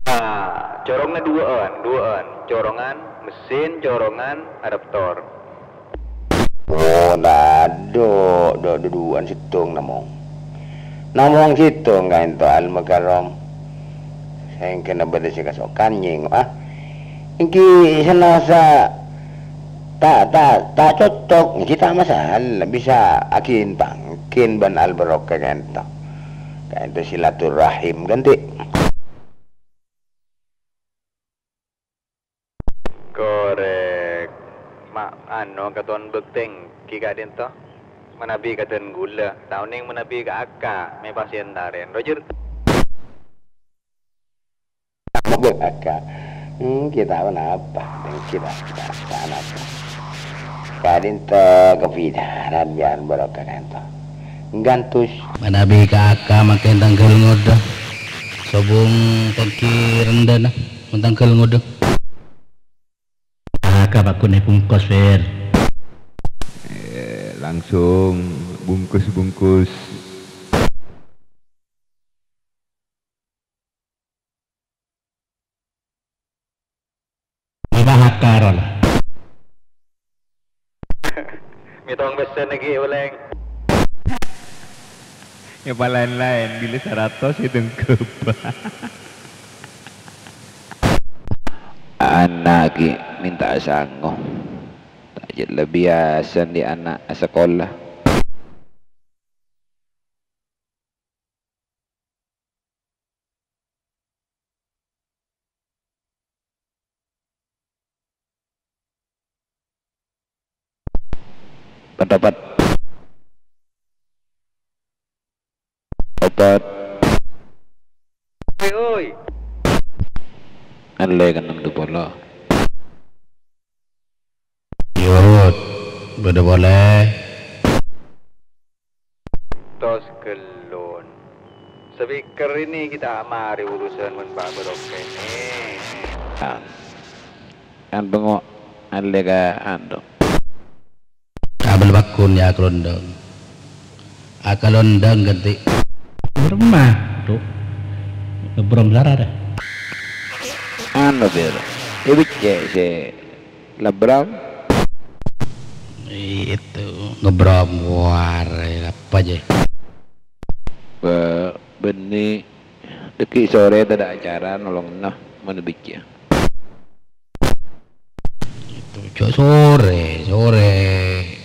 Ah, corongna duwâ'ân, duwâ'ân. Corongan mesin, corongan adaptor. Oh, tadâ', dhu-, dhuwâ'ân sèttong namong. Namong sèttong ka'dinto Al-Mukarram. Sèngkèna bâdâ sè kasokan nyèngo', ah. Èngghi sanaossa ta', ta', ta' cocok, èngghi ta' masalah, bisa aghin pangkin bân Al-Barokah ka'dinto. Ka'dinto silaturahim, ghântè'. Korèk. Ma-, anu, katon bâktèngghi ka'dinto. Manabi ka dân ghulâ, ta' onèng manabi ka aka, mè' pas èentarè. Roger. Manabi ka aka. Hmm, kita napa? Kita, kita, kita napa? Ka'dinto kapidaran bi'an bârâkah ka'dinto. Gantus. Manabi ka aka, mangkèn tangghâl ngodâ. Sobung tèngghi rendhâna, mon tangghâl ngodâ. Aka pakonè bungkus, Fir. Eh, langsung bungkus-bungkus. Apa hakar, lah? Mètong pèssèna ghi' olèng. Ya, palaèn-laèn, bilâ saratos ya dengkep. Ana' ghi' mènta'a sango. Ta' jhâ' la biyasana dhi' ana' asakola. Pèt-pèt. Pèt-pèt. Oi, oi. Allè kennèng du pola. Yut, bâdâ polè. Tos ghellun. Speaker ini kita mari urusan mon Pak Barokah ini. Ah. Kan bengok allè ka anu. Abel bakun ya kalondang. Akalondang ganti. Rumah, tuh. Ngebrom lara deh. Anu, Bir. Iwit cek si Labram. Itu ngebrom war apa aja. Be-, Benni deki sore tada acara nolongna mana bici. Itu cok sore, sore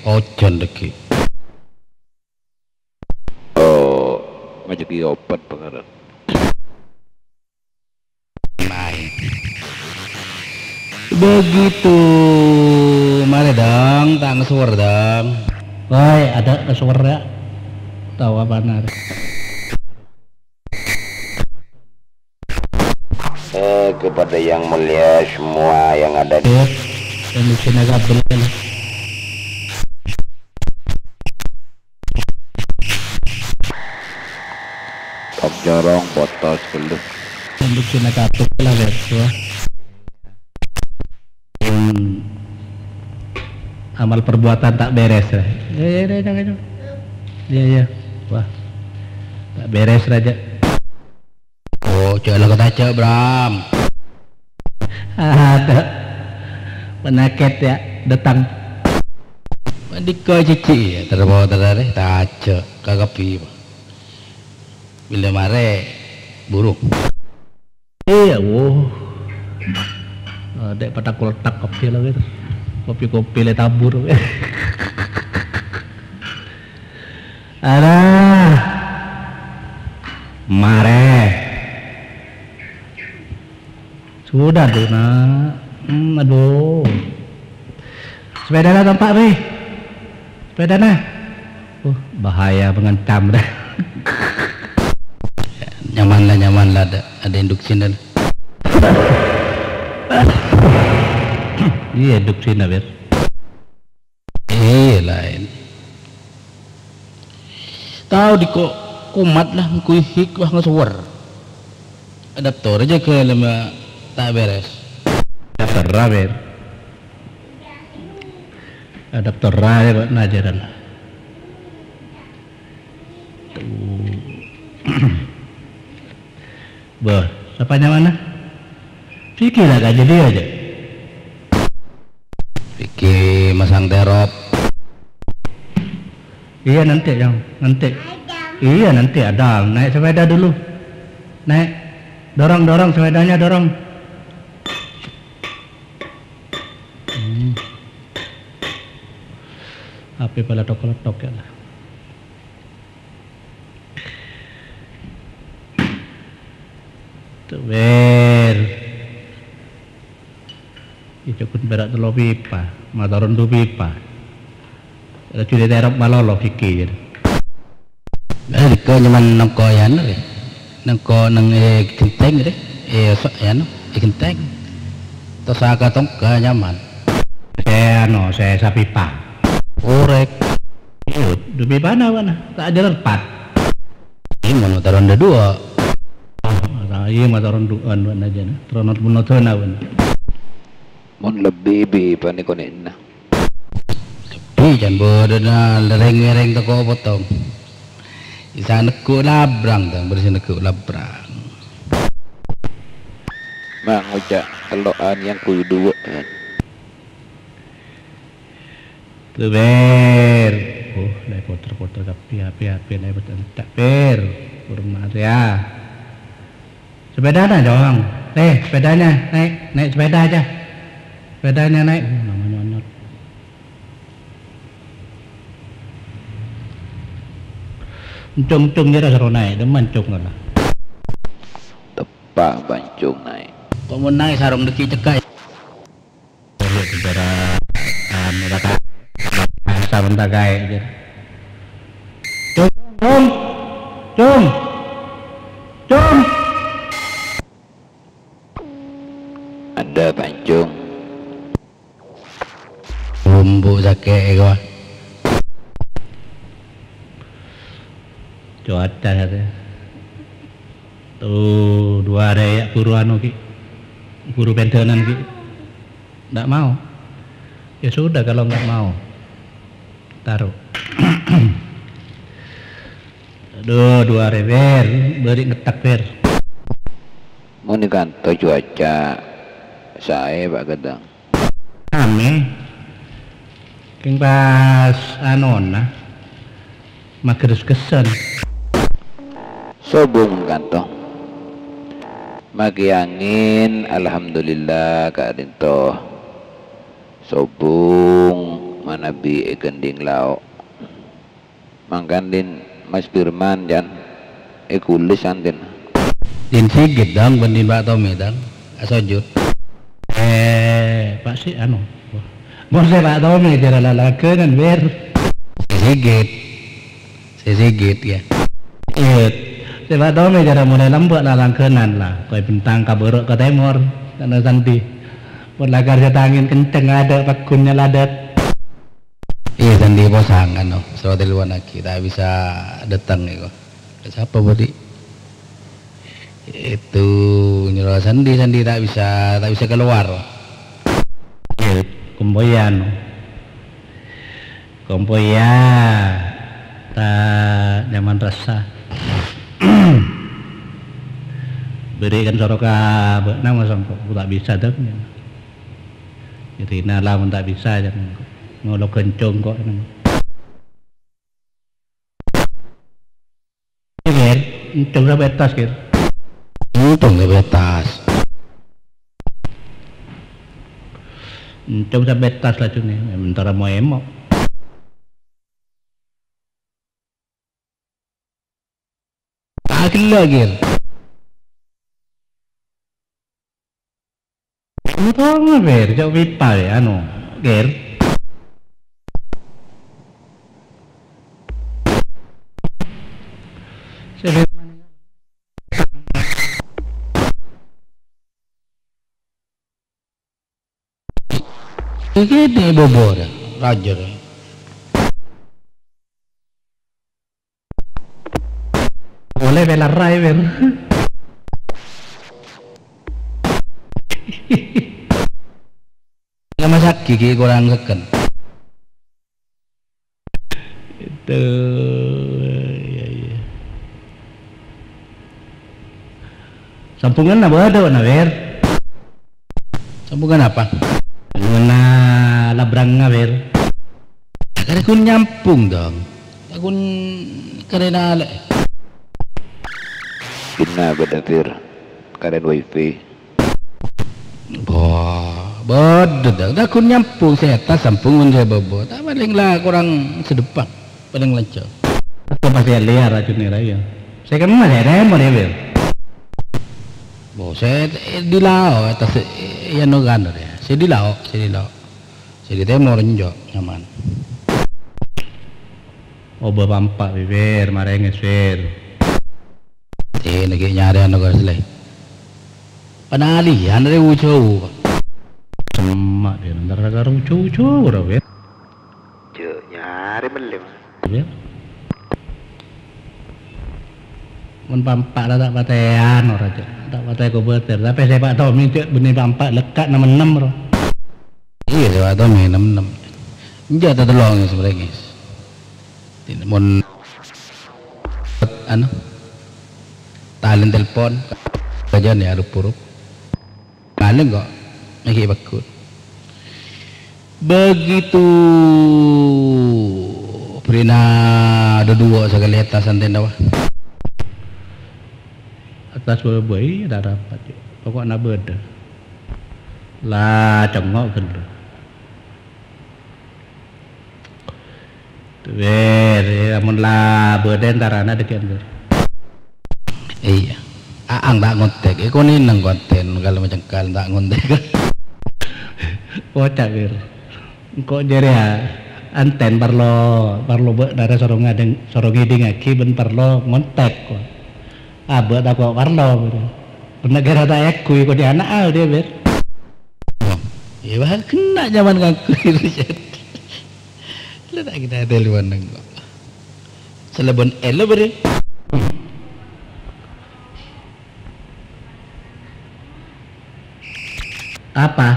ojan deki. Oh, ngajak iya obat pengaran. Begitu. Mari dong, tang suwer dong. Woi, ada suwer ya? Tahu apa nar? Eh, kepada yang mulia semua yang ada di Sip. Dan di sini kabel. Om Jorong potos dulu. Yang di sini kabel lah, lihat gua. Hmm. Amal perbuatan tak beres, ya. Ya, ya, ya, jangan, jangan. Ya, ya. Wah. Tak beres raja. Oh, cek lah kata cek, Bram. Ada. Penyakit ya, datang. Mandika cici ya, terbawa terare, taja, kakapi. Bila mare, burung. Iya, wo. Ah, dek patak koletak kopi lah, gitu. Kopi-kopi le tabur. Arah. Mare. Sudah tuh, Nak. Hmm, aduh. Sepedana tampak, Ri. Sepedana. Uh, bahaya mengancam dah. Nyaman lah, nyaman lah. Ada, ada induksinya. Iya, induksinya, Bir. Iya, lain. Tahu di kok kumat lah, mengkui hik wah ngesuwer. Adaptor aja ke lema tak beres. Adaptor raber. Adaptor raber, Pak, najaran. Tuh. Beh, sapa nyamana? Vicky lah, Kak, jadi aja. Vicky masang terop. Iya, nanti, yang nanti. Iya, nanti ada. Naik sepeda dulu. Naik. Dorong, dorong sepedanya, dorong. Hmm. H P pala tok-letok ya lah. Tuh, Wer. Ijokun perak tello pipa, matoron du pipa. Rajulè terop malolo gighi, jâ. Lah, nèko nyamana nèko, yâ, anu, rè. Nèko neng è genteng, rè. È, so-, yâ, anu, è genteng. Terros saka tongka nyaman. Sè, anu, sè sapipa. Orèk. Iyâ, du pipana, bâ'na. Ta' ajâr empat. Iyâ, mon motoran dâ duwâ'. Ah, iyâ, motoran duwâ'ân, bâ'na, jâ, na. Terros not-, monoton, bâ'na. Mon lebbi bi' panèko nè'na. Lebbi can bâdâna lerrèng-ngèrèng tako' potong. Bisa neggu' labrang, tang, bersi neggu' labrang. Ma' ngoca' tello'an yang kudu duwâ', kan. Tuh, Ber. Oh, la poter-poter kabbhi, api-api, la poter entak, Ber. Kurma ya. Sepedana, Cong. Eh, sepedanya, naik, naik sepeda aja. Sepedanya naik. Oh, nama nyonyot. Encong-encong jârèya soro naik, dâ' mancong kana. Teppa' mancong naik. Kok mon naik sarong dâggi' cekka'. Oh, iya, saudara, anu, kata bahasa bentar kae, gitu. Cung, cung, cung, cung. Ada pancung. Bumbu sake' iko. Cuaca ya, teh. Tuh, dua hari ya, buru anu, Ki. Buru pendenan, Ki. Ndak mau. Ya sudah, kalau nggak mau. Taruh. Aduh, dua hari, Ber. Beri ngetek, Ber. Muni kanto cuaca sae, Pak Gedang. Ame. Keng pas anona, mageres-gesen. Sobung kanto. Maki angin, alhamdulillah, ka'dinto. Sobung manabi e gending lao'. Mangkan din Mas Firman, Jan, e kulis antin. Din sigit, Dang, bân din Pak Tommy, Dang. Asojud. Eh, Pak si, anu. Mon se Pak Tommy, jara lalakenan, Ber. Se sigit. Se sigit, ya. Iya. Se Pak Tommy, jara mulai lambâ' lalangkenan, la. Koy bentang ka bârâ' ka tèmor. Kana sandi. Mon lakar se tangin kenceng, ada pagunnya ladat. Iya, sandi posang, anu, surat ilwanaki, tak bisa datang, iko. Sapa, Budi? Itu nyuruh sandi, sandi tak bisa, tak bisa keluar. Iya, kompoyan. Kompoyan. Ta nyaman rasa. Berikan soroka ba'na, masang kok tak bisa, dah. Jadi, nah, lamun tak bisa, jangan ngolo kencong kok. Ger, encong sampai atas, Ger. Encong sampai atas. Encong sampai atas lajune, sementara mau emok. Ah, gelo, Ger. Motong, Ger, cok pipa, ya, anu, Ger. Iki di bobor, rajer. Boleh bela rai, Ber. Lama sakit, ki kurang seken. Itu, ya, ya. Sambungan apa ada, Wan, Wer? Sambungan apa? Sambungan labrang, Wer. Kare kun nyambung, dong. Takun karena le. Inna bada, Fir. Karen wifi. Wah, bada, dong. Takun nyambung, saya tas sambung, saya bobo. Tak paling lah kurang sedepak. Paling lancar. Aku masih liar racun ni raya. Saya kan masih ada yang mau dia, Wer. Bo, saya, eh, di lao, atas, eh, ya, no, kan, ya. Saya di lao, saya di lao. Saya di tèmor, enjâ', nyaman. Obâ pampa' bibir, marèngès, Bir. Sè nèka nyarè anu ka Sle. Panaliyan rè ujâu. Semma' dia, ntar karo ujâu-ujâu ora, Bir. Jhâ' nyarè mellè, Mas. Bir. Mon pampa' la ta' patèyan ora, Cè'. Ta' patè kobâtèr. Tapè sè Pa' Tommy, Cè', bânnè pampa' lekka' nem-ennem ro. Iyâ, sè Pa' Tommy nem-ennem. Enjâ' ta' tello ngès, marèngès. Mon, anu, talèn telpon, kajâna ya, rup-rup. Malèng kok, lagi bagus. Begitu, bârina ada dua sekali atas antena, wah. Atas bâbâi, ta' rapat, ya. Pokokna bâdâ. La, cengok ghâllu. Wer, ya, mon la bâdâ entarana dâgghi'ân, Wer. Iyâ. Aang ta' ngontèk, èkonèng konten kala macengkal ta' ngontèk. Kocak, Wer. Engko' jârèya anten parlo, parlo bâ'na rè soro ngadeng-, soro ngèdingngaghi bân parlo ngontèk, ko. Abâ' tako' parlo, Wer. Bân nagara ta' èangghuy, ko' dhi' ana'a, dhi', Wer. Oh, iyâ, bâ, kèng nyaman ngangguy. Lha ta' kita telpon neng kok. Salabân ella bâri. Apa?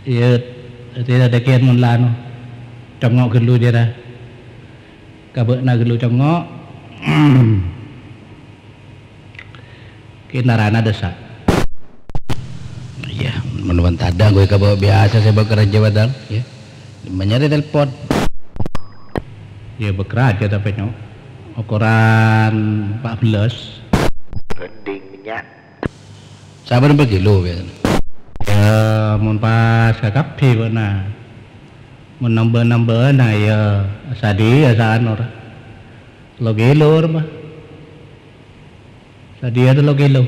Iyâ, tidak ada kian mun lano. Congok ghâllu jârèya. Ka bâ'na ghâllu congok. Kèng entarana dâsa'. Iyâ, mon, mon tadâ' gue ka bâ' biasa sè bâ' kerja padahal, ya. Manyarè telpon. Ya, bâ' kerja tapè, Nyok. Okoran empat belas. Gending minyak. Sabârâmpa kilo biasana? Ya, mon pas ka kabbhi bâ'na. Mon nambâ-nambâna, ya, sadhiyâ saan ora. Tello kilo, ora, Pak? Sadhiyâ tello kilo.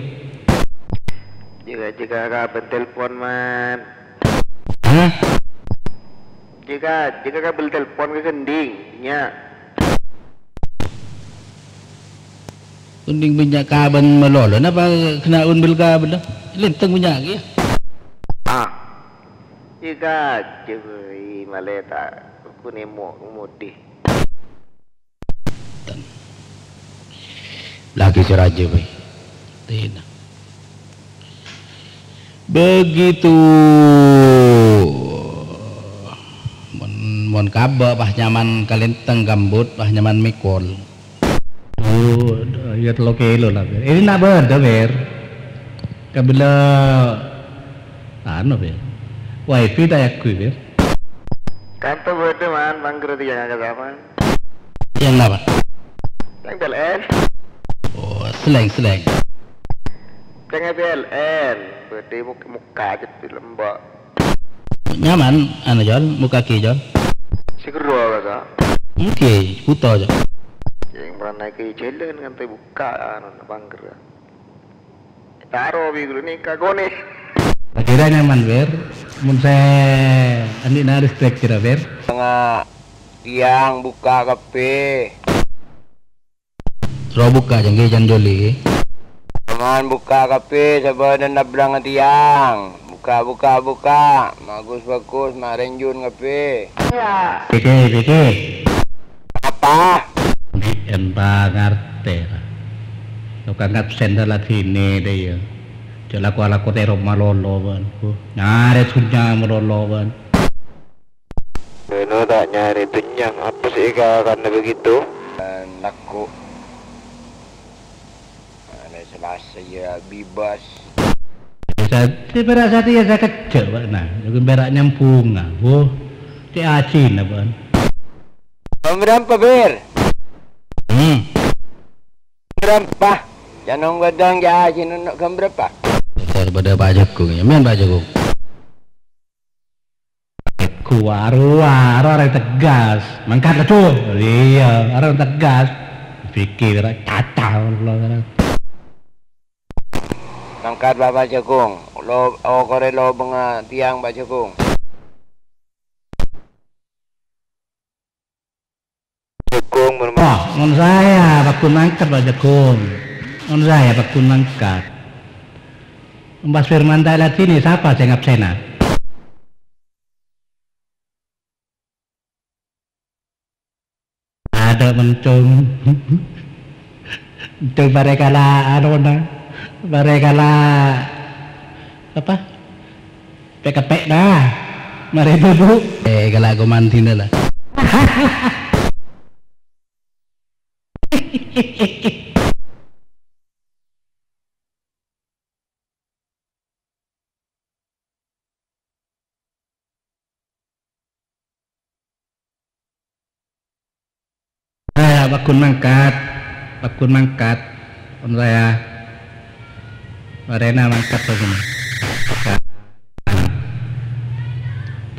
Jika, jika kabel telepon, Man. Hah? Jika, jika kabel telepon ke gending, nya. Gending minyak kaban malolo, napa kena unbel kabel? Lenteng minyak ya. Ah. Jika, jika, i maleta, kuni mo, mudi. Lagi si raja, weh. Tina. Begitu. Mon, mon kabâ' pas nyaman kalenteng gambut, pas nyaman mèkol. Oh, ya tello kilo lah, Ber. Ini nak bâdâ, Ber. Kabelâ, anu, Ber. Wifi ta' èangghuy, Ber. Kanto bâdâ, Man, mangghâr tiyang ka saman. Yang napa? Yang P L N. Oh, seleng, seleng. Yang P L N, bâdâ muk-, mukka aja film, Mbak. Nyaman, anu, Jol, mukka ki, Jol. Segera, kata. Oke, puto, Jol. Yang pernah ke jalan nganti buka, anu, mangghâr. Taro bi' ghulâ nèka konè. Kira nyaman, Ber. Mun sè andi' na listrik kira, Ber. Tengah tiang buka kabbhi. Ro buka janggi jan joli. Teman buka kabbhi sabâdhân nablang tiang. Buka, buka, buka. Bagus, bagus, marènjun kabbhi. Pèkkè, pèkkè. Apa? Èn pangartè, ra. Lo kangkat sèndal atine dâ' iyâ. Jhâ' lako-lako tèro malolo, bân. Huh, nyarè sunnya malolo, bân. Beno ta' nyarè bânnyang. Apa sè èka-, karena begitu? Laku. Hari Selasa ya bebas. Sa-, sè pèra' satèya sakejjhâ', Pak, nah. Jhâ' pèra' nyambhungnga, bu. Cè' ajina, Pak. Jam berapa, Ber? Hmm. Berapa? Jangan gadang ya, sini nak jam berapa? Dasar bâdâ Pak Jagung, ya, men Pak Jagung. Ku waru, waru, arè tegas. Mangkat, aduh. Iyâ, arè tegas. Pikir, caca, Allah. Mangkat, Bapak Jagung. Lo-, okorè lobângnga tiyang, Pak Jagung. Jagung, mon ma- Wah, mon saya paggun mangkat, Pak Jagung. Mon saya paggun mangkat. Pas Firman ta' èladhinè, sapa sè ngabsèna? Adâ' mencong. Mencong parèkala anona, parèkala apa? Pè'-keppè'na. Marè dulu. Eh, kala komandina la. Saya paggun mangkat, paggun mangkat. Pon saya. Marèna mangkat paggun.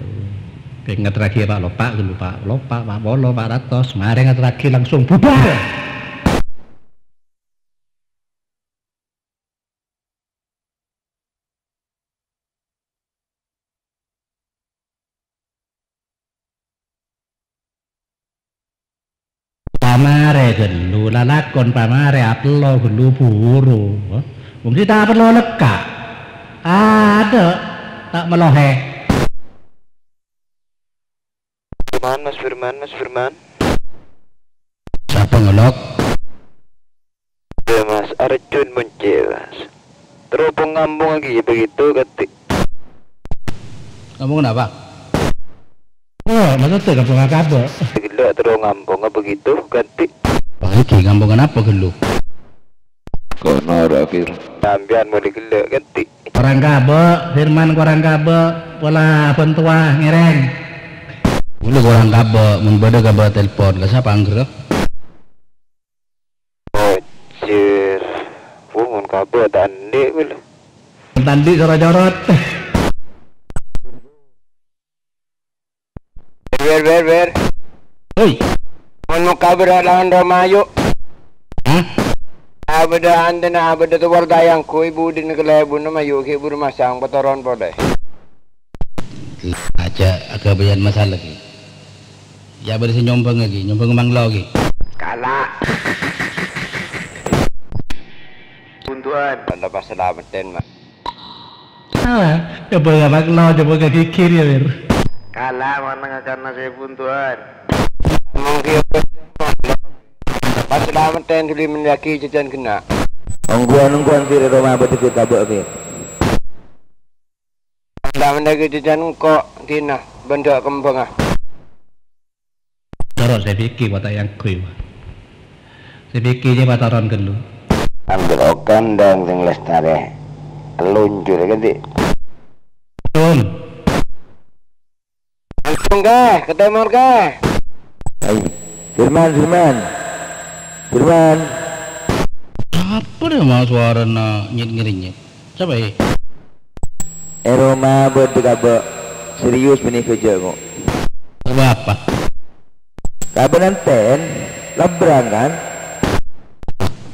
Tuh. Pèngaterraghi, Pak, lopa', lopa', lopa', Pak, polo, Pak, ratos. Marè ngaterraghi langsung bubar. Pamarè ghâllu, lalakon pamarè apello ghâllu buru. Wong sè ta' parlo lekka'. Adâ', ta' mellohè. Firman, Mas Firman, Mas Firman. Sapa ngolok? Ya, Mas, arjun muncul, Mas. Terhubung ngambung lagi begitu, ganti. Ngambung kenapa? Oh, maksudnya ngambung apa? Gila, terus ngambung begitu, ganti. Wah, iki ngambung kenapa ghâllu? Kono, Rakir. Sampeyan mulai gila, ganti. Korang kabâ', Firman korang kabâ', pola abân towa ngèrèng. Ghulâ korang kabâ', mon bâdâ kabâ' telpon, ka sapa angghâr? Ojir. Wuh, mon kabâ' ta' andi' ghulâ. Ta' andi' corot-corot. Ber, ber, ber. Hoi. Mon mokka bârâ' lawan Roma, ayo. Hah? Abâdâ antèna, abâdâ towal tayang, ghuy budina kalèbunna, mayu ghi' buru masang patoron polè. Aja' aghâbâyân masalah ghi. Ya' bâdâ sè nyombhâng ghi, nyombhâng manglo ghi. Kala'. Buntuan. Anda pas salameddhân, Mas. Alah, coba ka Pak Lo, coba ka Kikir ya, Wir. Kala' manengnga karna sè buntuan. Mangkèn pas salameddhân dhuli mendaki jajan genna'. Ongghuwân-ongghuwân sè rè Roma bâdâ ghi' kabâ', Wir. Salameddhân jajan engko' dina bendha' kembhângnga. Toro' sè pèkkè wa ta' èangghuy, wa. Sè pèkkè jâ patoron ghâllu. Ambil okan dan sing lestare. Telunjur kan, Dik? Tun. Langsung, Kè, ke timur, Kè. Ayo. Firman, Firman. Firman. Apa dâ' ma' sowarana nyet-ngerenyet? Sapa, è? È Roma bâdâ kabâ' serius bânnè ghâjâ' ngo. Kabâ' apa? Kabâ' nanten, labrang, kan?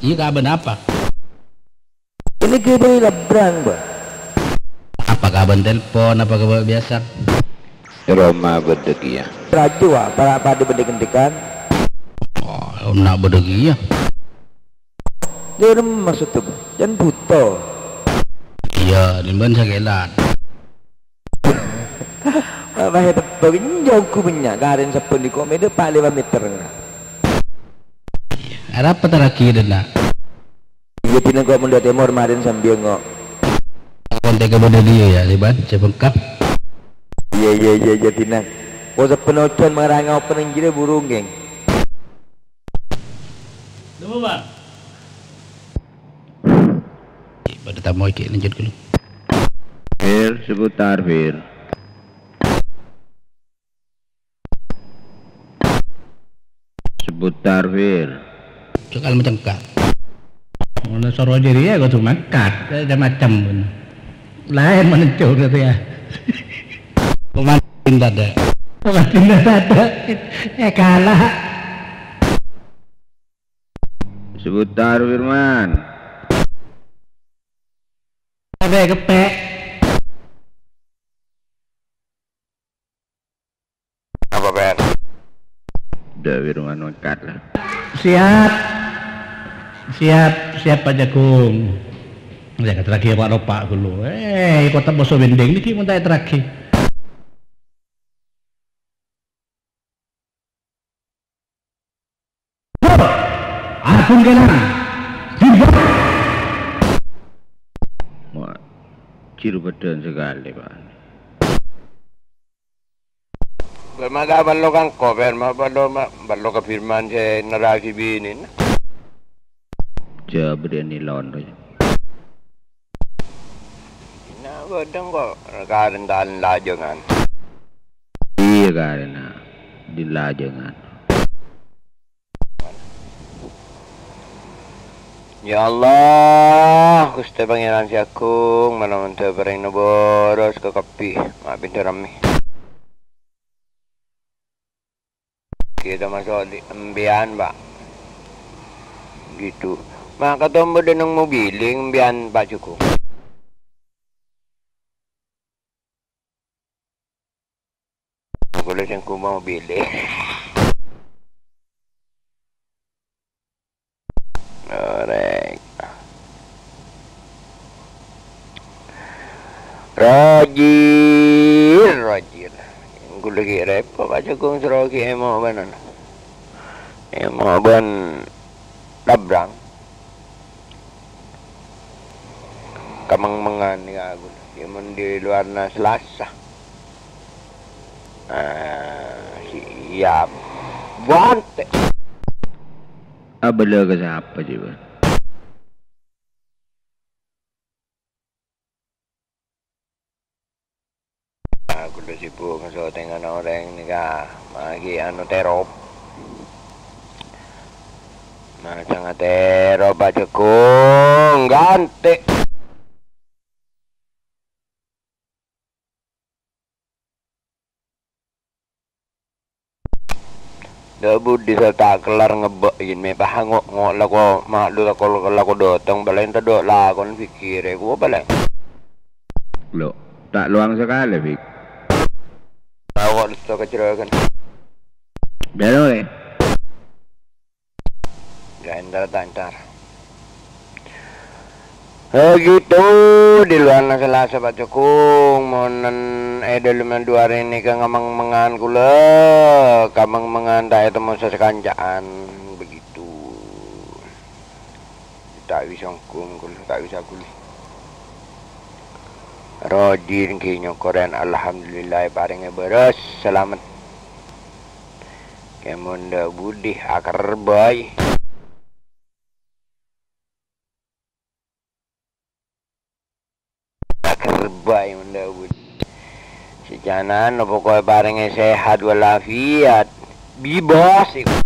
Iyâ, kabâ' apa? Ini ghâbây labrang, Bâ. Apa kabâ' telpon, apa kabâ' biasa? È Roma bâdâ kèya. Raju, wa, para padâ bâdâ ghântekan. Oh, na' bâdâ kèya. Lèrem maksudda, Bâ? Jân buto. Iyâ, dhin bân sakèlan. Wah, wah, tebak, njogghu bânnya', karèn sabbhân dhi' ko' mèdâ pa' lèma' mèter, enggak? Arapa taraghi dâ' enna'? Iyâ, dhinna' ko' mondhâ' tèmor, marèn sambi engo'. Kontèk ka bâdâ dhiyâ, yâ, Liban, sè bengkak. Iyâ, iyâ, iyâ, iyâ, dhinna'. Ko' sabbhân ojhân maranga open enjârâ buru, ngghi. Napa, Bang? Padâ tamoy ghi' lanjut ghâllu. Fir, seputar, Fir. Seputar, Fir. Cekal macengkal. Ngono soro jârèya kodhu mangkat, macem-macem. Laèn manenco gitu ya. Pemain dada. Pemain dada. Eh, kalah. Seputar, Firman. Keppè', keppè'. Apa, Pèr? Dâ' Wirman mangkat, la. Siap. Siap, siap, Pak Jagung. Sè èterraghi Pak Ropa' ghâllu. Eh, kottha' moso bendeng nèka mon ta' èterraghi. Agung Kenang. Dirghayu. Wah, jhuru bâdân sakalè, Pak. Bâ' ma' ta' parlo ka engko', Pèr, ma' parlo, ma' parlo ka Firman sè nerraghi binèna. Jhâ' bâdâ nilon, Pak. Ina' bâdâ engko' karèntan lajângan. Iyâ, karèna din lajângan. Ya Allah, Ghustè Pangèran sè Agung, manabi parèngna bârâs ka kabbhi, ma' bhender rammè. Kita masuk di embiyan, Pak. Gitu. Maka tombo deneng mobiling embiyan, Pak Joko. Kalau sing kuma mobiling. Orèng. Rajin, rajin. Ghulâ ghi' rèpot, Pak Jagung, soro ghi' èmo' bân anu. Èmo' bân tabrang. Kamang-mangan nèka ghulâ. Ghi' mon di luarna Selasa. Ah, siap. Bântè'. Abâlâ ka sapa, jiyâ, Bân? Ah, ghulâ sibuk ngasotèngan orèng nèka. Magi anu terop. Masang terop, Pak Jagung. Bântè'. Dâ' budi sè ta' kellar ngebbhâ' jin mè' pahango'-ngo' lako ma'lu tako lako dâteng, palèng tadâ' lakon pikkèrè, kowa palèng. Lo, ta' lowang sakalè, Fik. Tako' dâteng kajhârâghân. Bârâ, lè. Gha' entar ta' entar. Eh, gitu, di luarna Selasa, Pak Jagung, monen è dâlemma du arè nèka kamang-mangan ghulâ, kamang-mangan ta' ètemmo sakanca'an, begitu. Ta' bisa ngghung ghulâ, ta' bisa ghuli. Rajin ghi' nyokorèn, alhamdulillah, èparèngè bârâs, salamet. Kèmon dâ' budi, akerbhâi. Akerbhâi mon dâ' budi. Sè jhânan, poko'è parèngè sehat walafiat. Bebas iku.